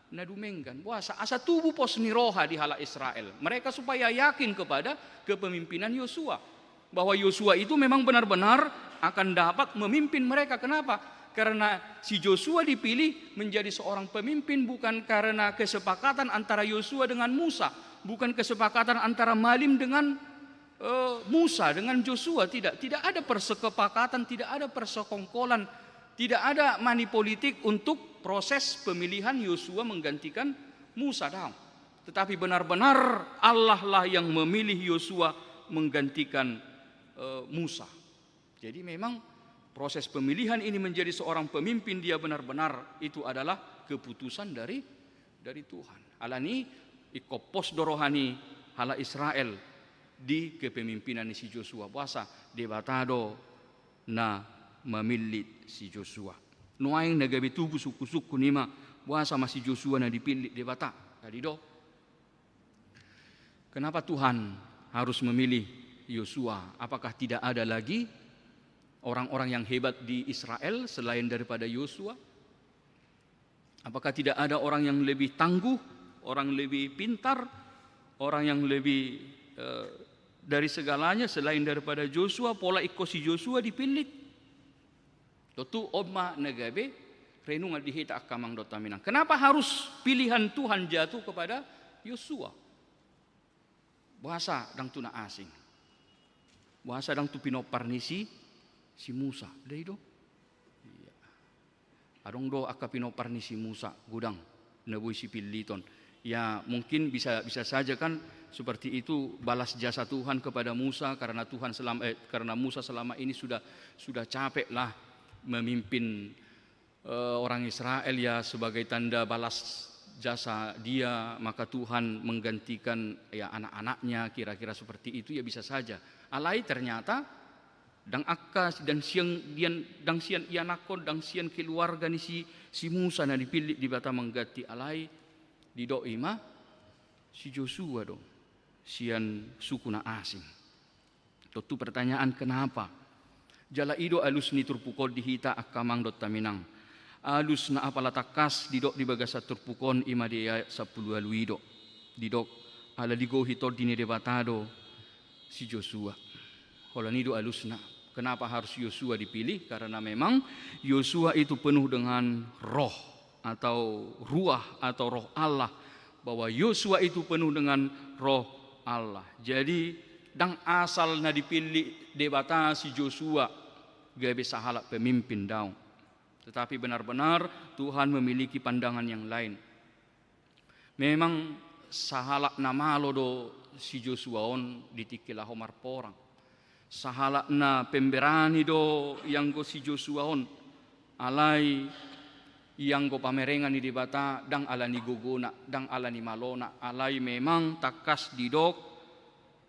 na dumenggan. Boasa? Asa tubu pos ni roha di halak Israel. Mereka supaya yakin kepada kepemimpinan Yosua. Bahwa Yosua itu memang benar-benar akan dapat memimpin mereka. Kenapa? Karena si Yosua dipilih menjadi seorang pemimpin bukan karena kesepakatan antara Yosua dengan Musa, bukan kesepakatan antara malim dengan, eh, Musa, dengan Yosua, tidak. Tidak ada persekepakatan, tidak ada persekongkolan, tidak ada money politik untuk proses pemilihan Yosua menggantikan Musa, daong. Tetapi benar-benar Allah lah yang memilih Yosua menggantikan, eh, Musa. Jadi memang proses pemilihan ini menjadi seorang pemimpin, dia benar-benar itu adalah keputusan dari, dari Tuhan. Alani i ingkon pos do roha ni halak Israel di kepemimpinan ni si Josua. Boasa? Debata do na mamillit si Josua. Nuaeng na gabe tubu sungkun-sungkun i ma, boasa ma si Josua na dipillit Debata. Tadi do. Kenapa Tuhan harus memilih Yosua? Apakah tidak ada lagi orang-orang yang hebat di Israel selain daripada Yosua? Apakah tidak ada orang yang lebih tangguh, orang lebih pintar, orang yang lebih, eh, dari segalanya selain daripada Yosua, pola ingkon si Yosua dipillit? Tontu on ma na gabe renungan di hita angka amang dohot hami inang. Kenapa harus pilihan Tuhan jatuh kepada Yosua? Boasa ndang tu na asing? Boasa ndang tu pinompar ni si, si Musa? Dai do. Iya. Adong do angka pinompar ni si Musa godang na boi sipilliton. Ya, mungkin bisa, bisa saja kan seperti itu balas jasa Tuhan kepada Musa karena Tuhan selama, eh, karena Musa selama ini sudah, sudah capek lah memimpin eh, orang Israel, ya, sebagai tanda balas jasa dia, maka Tuhan menggantikan, ya, anak-anaknya, kira-kira seperti itu, ya, bisa saja. Alai ternyata ndang angka, ndang sian, dian, ndang sian ianakhon, ndang sian keluarga ni si, si Musa na dipillit Debata mangganti, alai didok i ma si Josua do, sian suku na asing. Tontu pertanyaan kenapa? Jala i do alus ni turpuk on di hita angka amang dohot haminang. Alus na apala tangkas didok di bagasan turpuk on i ma di ayat sampulu ualu i do. Didok, ala digohi Tondi ni Debata do si Josua. Holan i do alusna. Kenapa harus Yosua dipilih? Karena memang Yosua itu penuh dengan roh atau ruah atau roh Allah, bahwa Yosua itu penuh dengan roh Allah. Jadi, ndang asal na dipillit Debata si Josua gabe sahalak pemimpin, daong. Tetapi benar-benar Tuhan memiliki pandangan yang lain. Memang sahalak na malo do si Josua on di tingki laho marporang. Sahalak na pemberani do ianggo si Josua on, alai ianggo pamerengan ni Debata, ndang ala ni gogona, ndang ala ni malona, alai memang tangkas didok,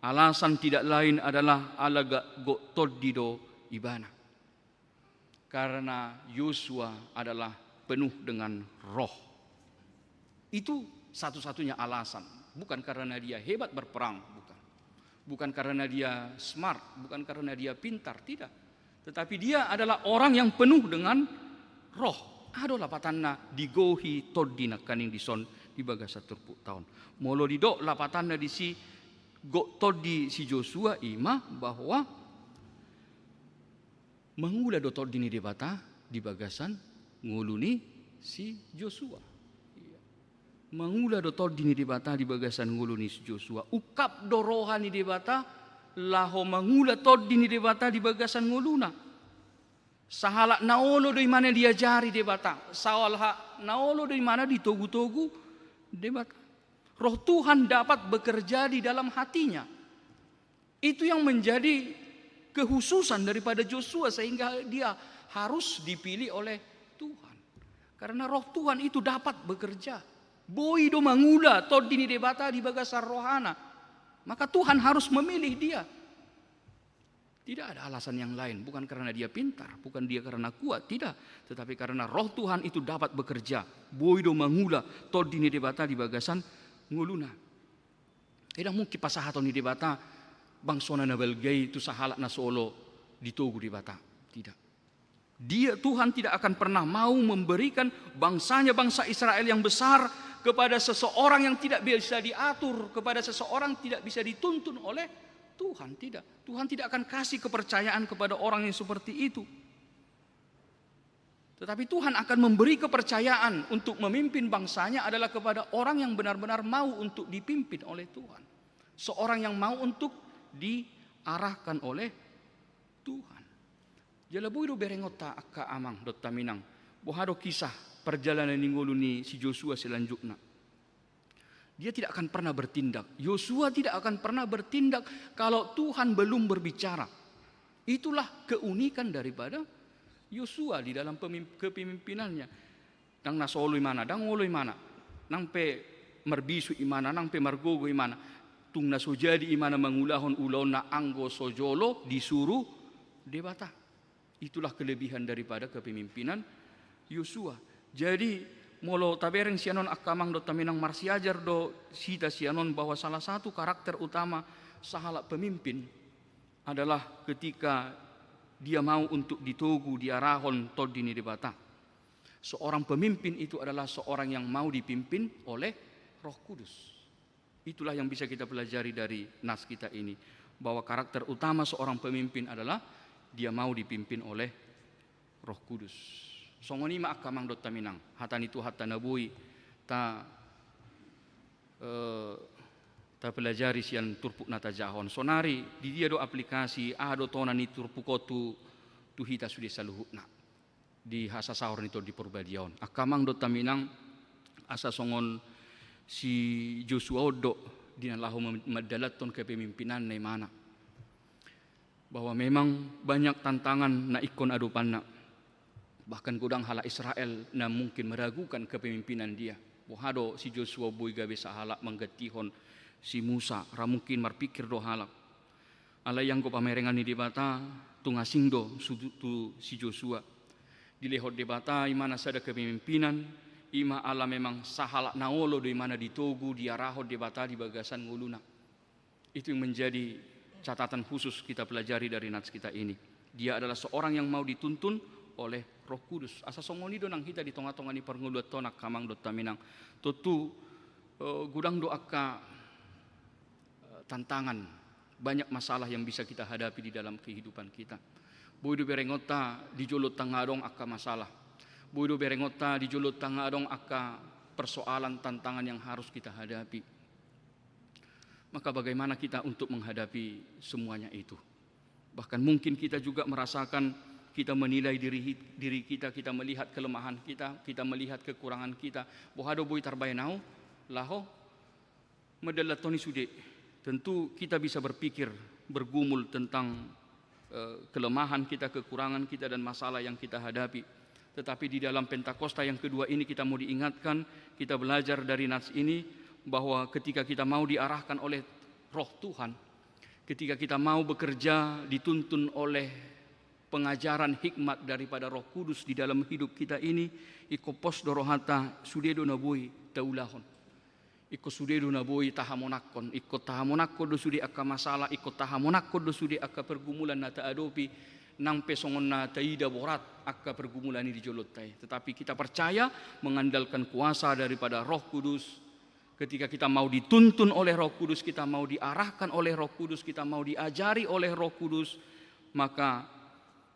alasan tidak lain adalah ala gok tondi do ibana. Karena Yosua adalah penuh dengan roh. Itu satu-satunya alasan. Bukan karena dia hebat berperang, bukan. Bukan karena dia smart, bukan karena dia pintar, tidak. Tetapi dia adalah orang yang penuh dengan roh. Adong lapatanna digohi tondi nangkaning dison di bagasan turpukta on. Molo didok lapatanna disi gok tondi si Josua, i ma bahwa mangula do tondi ni Debata di bagasan ngolu ni si Josua. Iya. Mangula do tondi ni Debata di bagasan ngolu ni si Josua. Ungkap do roha ni Debata laho mangula tondi ni Debata di bagasan ngoluna. Sahalak na olo do imana diajari Debata. Sahalak na olo do imana ditogu-togu Debata. Roh Tuhan dapat bekerja di dalam hatinya. Itu yang menjadi kehususan daripada Josua, sehingga dia harus dipilih oleh Tuhan. Karena Roh Tuhan itu dapat bekerja. Boi do mangula tondi ni Debata di bagasan rohana. Maka Tuhan harus memilih dia. Tidak ada alasan yang lain, bukan karena dia pintar, bukan dia karena kuat, tidak. Tetapi karena Roh Tuhan itu dapat bekerja. Boi do mangula tondi ni Debata di bagasan ngoluna. Ndang mungkin pasahaton ni Debata bangsona na balga i tu sahalak na so olo ditogu Debata. Tidak. Dia, Tuhan tidak akan pernah mau memberikan bangsanya, bangsa Israel yang besar, kepada seseorang yang tidak bisa diatur, kepada seseorang tidak bisa dituntun oleh Tuhan. Tidak. Tuhan tidak akan kasih kepercayaan kepada orang yang seperti itu. Tetapi Tuhan akan memberi kepercayaan untuk memimpin bangsanya adalah kepada orang yang benar-benar mau untuk dipimpin oleh Tuhan. Seorang yang mau untuk diarahkan oleh Tuhan. Jala boi do berengonta angka amang dohot haminang. Boha do kisah perjalanan ni ngolu ni si Josua selanjutna. Dia tidak akan pernah bertindak. Yosua tidak akan pernah bertindak kalau Tuhan belum berbicara. Itulah keunikan daripada Yosua di dalam pemim-, kepemimpinannya. Ndang na so olo imana, ndang olo imana. Nang pe marbisuk imana, nang pe margogo imana. Tung na so jadi imana mangulahon ulaonna anggo so jolo disuru Debata. Itulah kelebihan daripada kepemimpinan Yosua. Jadi, molo tabereng sian on angka amang dohot haminang, marsiajar do hita sian on bahwa salah satu karakter utama sahalak pemimpin adalah ketika dia mau untuk ditogu, diarahon tondi ni Debata. Seorang pemimpin itu adalah seorang yang mau dipimpin oleh Roh Kudus. Itulah yang bisa kita pelajari dari nas kita ini, bahwa karakter utama seorang pemimpin adalah dia mau dipimpin oleh Roh Kudus. Songon i ma angka amang dohot haminang, hata ni Tuhanta na boi ta, eh, Tapelajari sian turpuk na tajahon. Sonari, di dia do aplikasi, aha do tona ni turpuk on tu, tu hita sude saluhutna. Di hasasaor ni Tondi Porbadia on. Angka amang dohot haminang, asa songon si Josua on do, di na laho mem-, mandalanhon kepemimpinanna imana. Bahwa memang banyak tantangan na ingkon adopanna. Bahkan godang halak Israel na mungkin meragukan kepemimpinan dia. Boha do si Josua boi gabe sahalak manggantihon si Musa, ra mungkin marpikir do halak. Alai anggo pamerengan ni Debata, tung asing do su-, tu si Josua. Dilehon Debata imana sada kepemimpinan, ima ala memang sahalak na olo do imana ditogu, diarahon Debata di bagasan ngoluna. Itu yang menjadi catatan khusus kita pelajari dari nats kita ini. Dia adalah seorang yang mau dituntun oleh Roh Kudus. Asa songon i do nang hita di tonga-tonga ni parngoluanta on, angka amang dohot haminang. Tontu, eh, godang do angka, eh, tantangan, banyak masalah yang bisa kita hadapi di dalam kehidupan kita. Boi do berengonta di jolonta nga adong angka masalah. Boi do berengonta di jolonta nga adong angka persoalan, tantangan yang harus kita hadapi. Maka bagaimana kita untuk menghadapi semuanya itu? Bahkan mungkin kita juga merasakan, kita menilai diri, diri kita, kita melihat kelemahan kita, kita melihat kekurangan kita. Boha do boi tarbaen ahu laho mandalanhon i sude? Tentu kita bisa berpikir, bergumul tentang eh, kelemahan kita, kekurangan kita, dan masalah yang kita hadapi. Tetapi di dalam Pentakosta yang kedua ini kita mau diingatkan, kita belajar dari nats ini, bahwa ketika kita mau diarahkan oleh Roh Tuhan, ketika kita mau bekerja dituntun oleh pengajaran hikmat daripada Roh Kudus di dalam hidup kita ini, ingkon pos do rohanta, sude do na boi taulahon. Ingkon sude do na boi tahamonangkon, ingkon tahamonangkon do sude angka masalah, ingkon tahamonangkon do sude angka pergumulan na taadopi, nang pe songon na taida borat angka pergumulan i di jolonta i. Tetapi kita percaya, mengandalkan kuasa daripada Roh Kudus, ketika kita mau dituntun oleh Roh Kudus, kita mau diarahkan oleh Roh Kudus, kita mau diajari oleh Roh Kudus, maka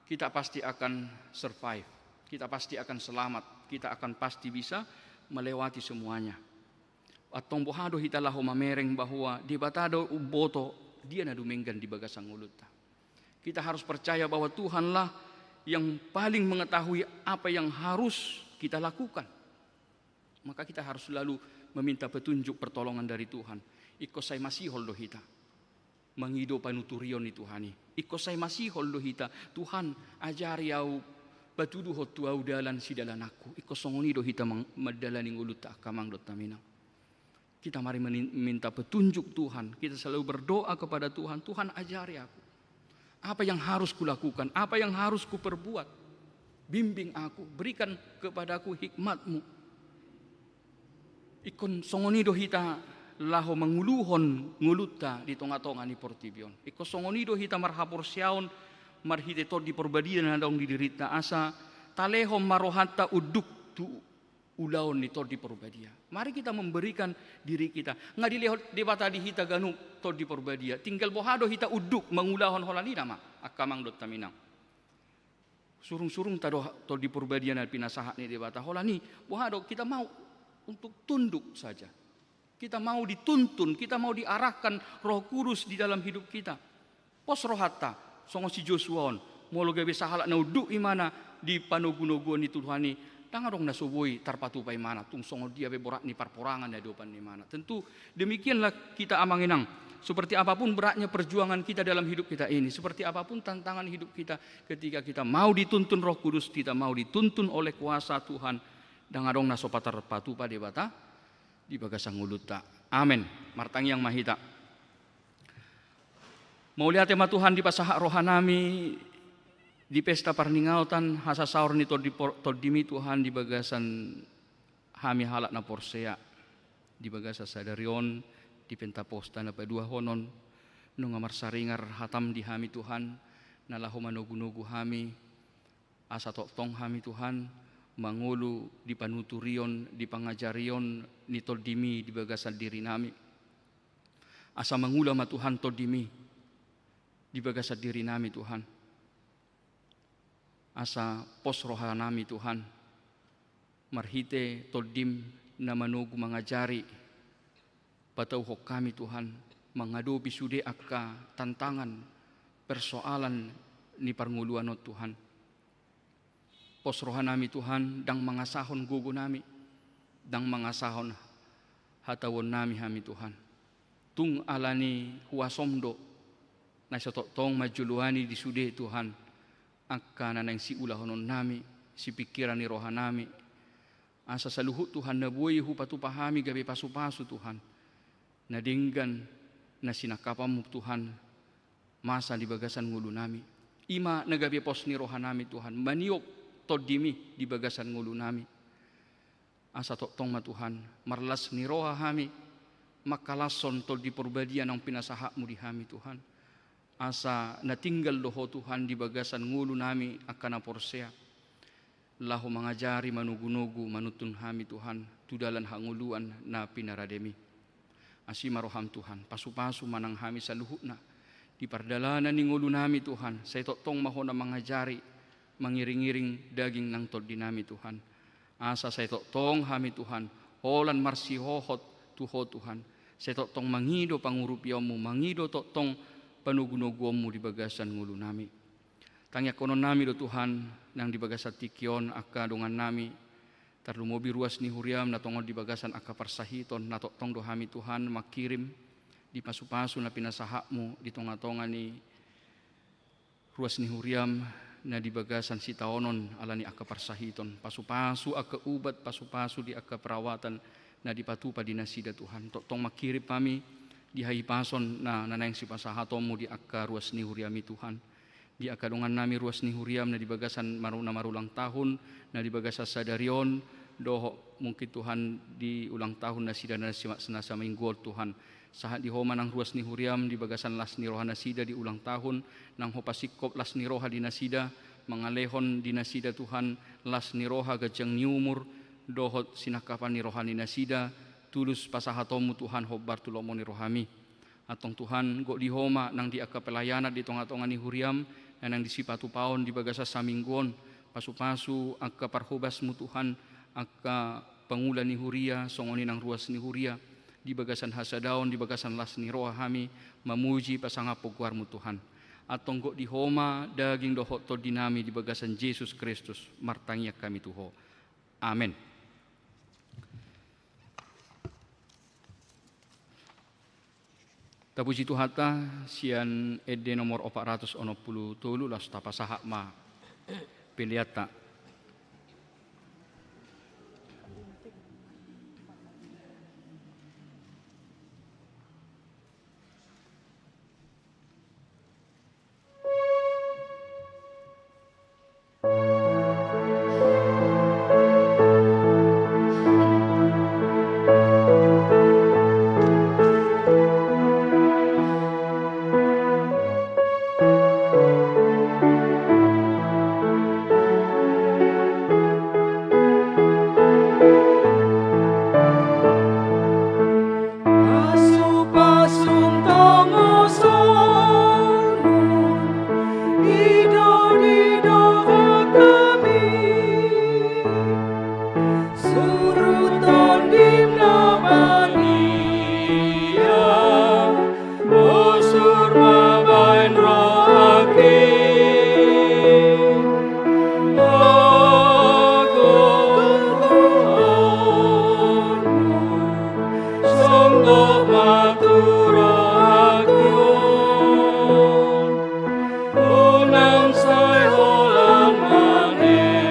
kita pasti akan survive, kita pasti akan selamat, kita akan pasti bisa melewati semuanya. Antong boha do hita laho mamereng bahwa Debata do umboto dia na dumenggan di bagasan ngolunta. Kita harus percaya bahwa Tuhanlah yang paling mengetahui apa yang harus kita lakukan. Maka kita harus selalu meminta petunjuk, pertolongan dari Tuhan. Ingkon sai masihol do hita mangido panuturion ni Tuhan i. Ingkon sai masihol do hita, Tuhan, ajari ahu, patuduhon tu ahu dalan sidalananku. Ingkon songon i do hita mang-, mandalani ngolunta, angka amang dohot haminang. Kita mari meni-, minta petunjuk Tuhan. Kita selalu berdoa kepada Tuhan, "Tuhan, ajari aku. Apa yang harus kulakukan? Apa yang harus kuperbuat? Bimbing aku, berikan kepadaku hikmat-Mu." Ingkon songon i do hita laho manguluhon ngolunta di tonga-tonga ni portibi on. Ingkon songon i do hita marhaporseaon marhite Tondi Porbadia na adong di dirinta, asa talehon ma rohanta unduk tu ulaon ni Tondi Porbadia. Mari kita memberikan diri kita. Nga dilehon Debata di hita ganup Tondi Porbadia. Tinggal boha do hita unduk mangulahon, holan i nama, angka amang dohot haminang. Surung-surungta do Tondi Porbadia na pinasahat ni Debata. Holan i, boha do, kita mau untuk tunduk saja. Kita mau dituntun, kita mau diarahkan Roh Kudus di dalam hidup kita. Pos rohanta, songon si Josua on, molo gabe sahalak na unduk imana di panogunoguon ni Tuhan i, ndang adong na so boi tarpatupa imana, tung songon dia pe borat ni parporangan na diopan ni imana. Tentu demikianlah kita, amang inang. Seperti apapun beratnya perjuangan kita dalam hidup kita ini, seperti apapun tantangan hidup kita, ketika kita mau dituntun Roh Kudus, kita mau dituntun oleh kuasa Tuhan, ndang adong na so patar patupa Debata di bagasan ngolunta. Amen. Martangiang ma hita. Mauliate ma Tuhan, dipasahat rohanami di pesta parningotan hasasaor ni Tondi por-, Tondimi Tuhan di bagasan hami halak na porsea di bagasan sadari on di Pentakosta na paduahon on. Nunga marsaringar hatam di hami Tuhan, na laho manogunogu hami, asa tongtong hami Tuhan mangolu di panuturion, di pangajarion ni Tondimi di bagasan dirinami. Asa mangula ma Tuhan Tondimi di bagasan dirinami Tuhan. Asa pos rohanami Tuhan, marhite Tondim na manogu mangajari, Patauhon hami Tuhan, mangadopi sude angka tantangan, persoalan ni parngoluan on Tuhan. Pos rohanami Tuhan, ndang mangasahon gogonami, ndang mangasahon hatauonnami hami Tuhan. Tung ala ni huasom do, na sai tongtong manjoloani di sude Tuhan, angka na naeng siulahononnami, sipingkiran ni rohanami. Asa saluhut Tuhan na boi hupatupa hami gabe pasupasu Tuhan. Na denggan, na sinangkapanmu Tuhan, masa di bagasan ngolunami. I ma na gabe pos ni rohanami Tuhan, maniop tondimi di bagasan ngolunami. Asa tongtong ma Tuhan, marlas ni roha hami, mangkalashon Tondi Parbadia naung pinasahatmu di hami Tuhan. Asa na tinggal do Ho Tuhan di bagasan ngolunami angka na porsea. Laho mangajari, manogunogu, manuntun hami Tuhan, tu dalan hangoluan na pinarademi. Asi ma roham Tuhan, pasupasu ma nang hami saluhutna. Di pardalanan ni ngolunami Tuhan, sai tongtong ma Ho na mangajari, mangiringiring daging nang tondinami Tuhan. Asa sai tongtong hami Tuhan, holan marsihohot tu Ho Tuhan. Sai tongtong mangido pangurupionmu, mangido tongtong panogunoguonmu di bagasan ngolunami. Tangiangkononnami do Tuhan, nang di bagasan tingki on angka dongannami, tarlumobi ruas ni huriam na tongon di bagasan angka parsahiton, na tongtong do hami Tuhan mangkirim, di pasupasu na pinasahatmu di tongatonga ni ruas ni huriam, na di bagasan sitaonon ala ni angka parsahiton, pasupasu angka ubat, pasupasu di angka perawatan, na dipatupa di nasida Tuhan. Tongtong mangkirim hami, di hahipason, na, na naeng sipasahatonmu di angka ruas ni huriam i Tuhan. Di angka dongannami ruas ni huriam na di bagasan maru-, na marulang tahun, na di bagasan sadari on, dohot mungkin Tuhan di ulang tahun nasida na sima-, na saminggu on Tuhan. Sahat di Ho ma nang ruas ni huriam di bagasan las ni roha nasida di ulang tahun, nang Ho pasingkop las ni roha di nasida, mangalehon di nasida Tuhan, las ni roha, ganjang ni umur, dohot sinangkapan ni roha ni nasida, tulus pasahatonmu Tuhan hombar tu lomo ni rohami. Antong Tuhan, gok di Ho ma nang di angka pelayanan di tongatonga ni huriam, na naeng disipatupaon di bagasan saminggu on, pasupasu angka parhobasmu Tuhan, angka pangula ni huria, songon i nang ruas ni huria, di bagasan hasadaon, di bagasan las ni roha hami, mamuji pasangaphon goarmu Tuhan. Antong gok di Ho ma daging dohot tondinami di bagasan Jesus Kristus, martangiang hami tu Ho. Amen. Tapuji Tuhanta, sian ende nomor opat ratus onom pulu tolu, laos tapasahat ma peleanta. Pasu-pasu tongosonmu, ido di dohot hami, suruton dim na badia, bosur ma baen rohangki. Hagogoonmu, songgop ma tu rohangku. Unang sai holan manete,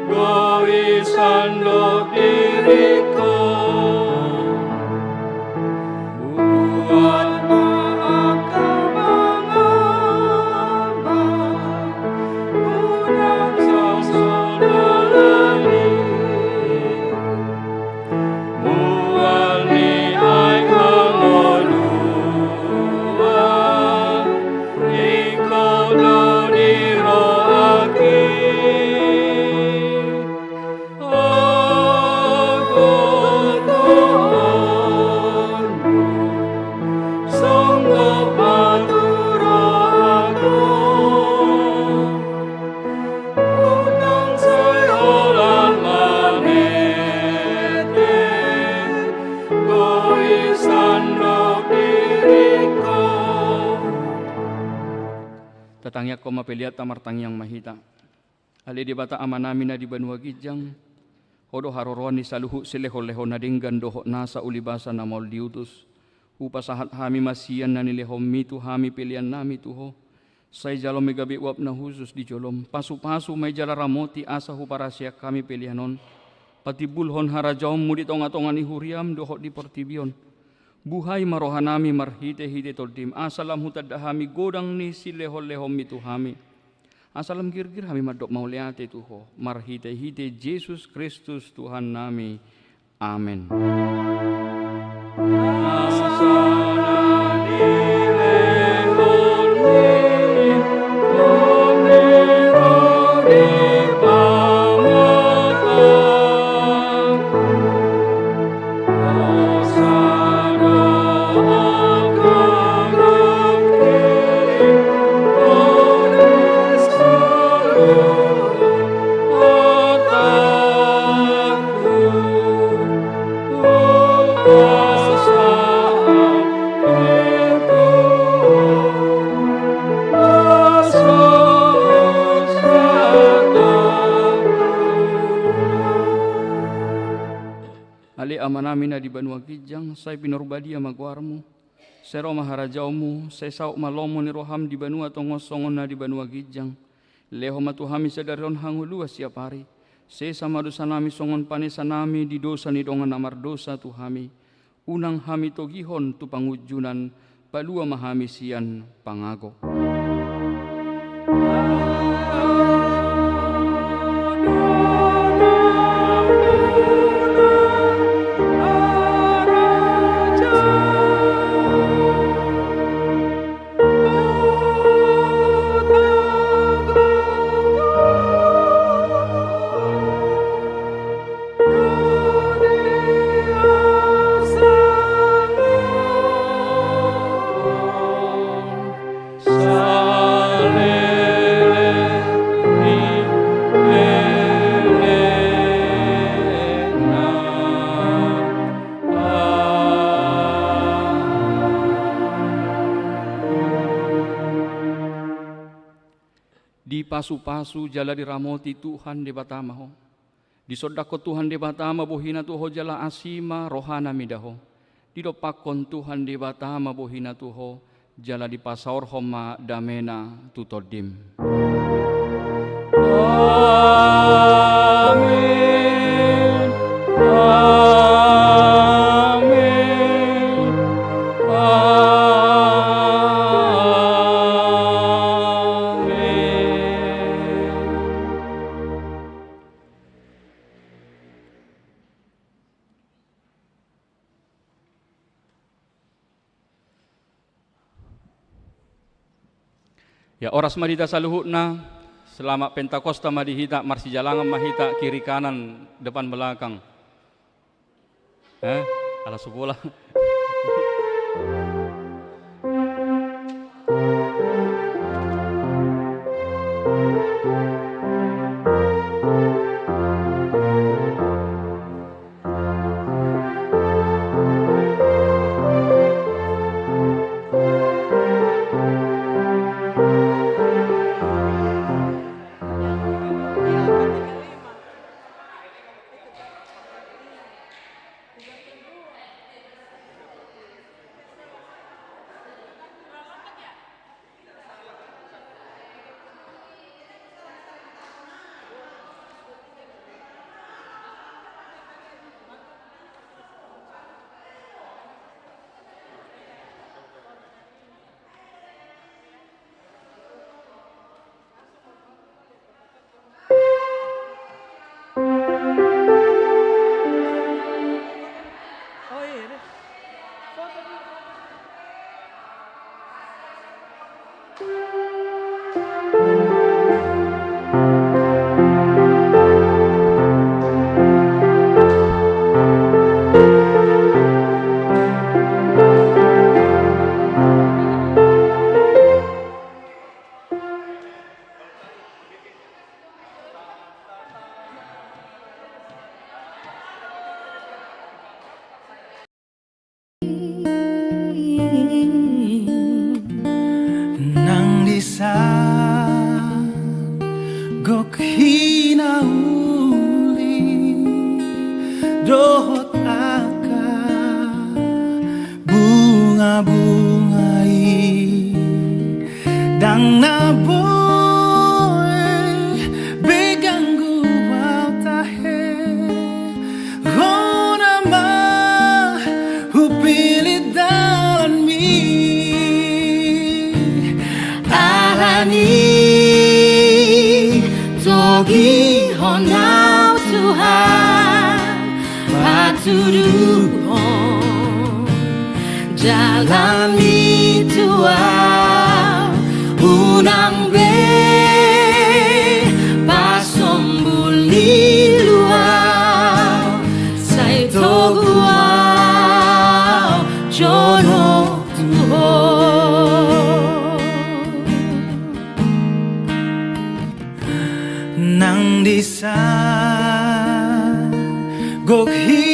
gori sandok diringku. Buat ma angka mangamba, unang sai so dalani. Mual ni aek hangoluan, ingkon do di rohangki. Tangiangkon ma peleanta, martangiang ma hita. Ale Debata Amanami na di banua ginjang, Ho do haroroan ni saluhut silehonlehon na denggan dohot nasa ulibasa na maol diutus. Hupasahat hami ma sian na nilehonMi tu hami peleannami tu Ho. Sai jalo ma i gabe uap na hushus di joloM. Pasupasu ma i jala ramoti asa huparhaseang hami pelean on patimbulhon harajaonMu di tongatonga ni huriaM dohot di portibi on. Buhai ma rohanami marhitehite TondiM, asa lam hutanda hami godang ni silehonlehonMi tu hami. Asa lam girgir hami mandok mauliate tu Ho, marhitehite Jesus Kristus Tuhannami. Amen. Ale Amanami na di banua ginjang, sai pinarbadia ma goarMu. Sai ro ma harajaonMu, sai saut ma lomo ni rohaM di banua tonga on songon na di banua ginjang. Lehon ma tu hami sadari on hangoluan siapari. Sesa ma dosanami songon panesanami di dosa ni dongan na mardosa tu hami. Unang hami togihon tu pangunjunan, palua ma hami sian pangago. Dipasupasu jala diramoti Tuhan Debata ma ho. Disondangkon Tuhan Debata ma bohiNa tu ho jala asi ma rohaNa mida ho. Didompakkon Tuhan Debata ma bohiNa tu ho, jala dipasaorhon ma dameNa tu tondim. Amen. Amen. Amen. Ya, horas ma di hita saluhutna. Selamat Pentakosta ma di hita, marsijalangan ma hita, kiri kanan, depan belakang. Eh, ala supola. dohot angka bunga-bunga i, ndang na boi be ganggu au tahe. Ho nama hupillit dalanmi, alani togihon au Tuhan, patuduhon dalanmi tu au, unang be pasombul nilu au, sai togu au jonok tu Ho. Nang di san gok hi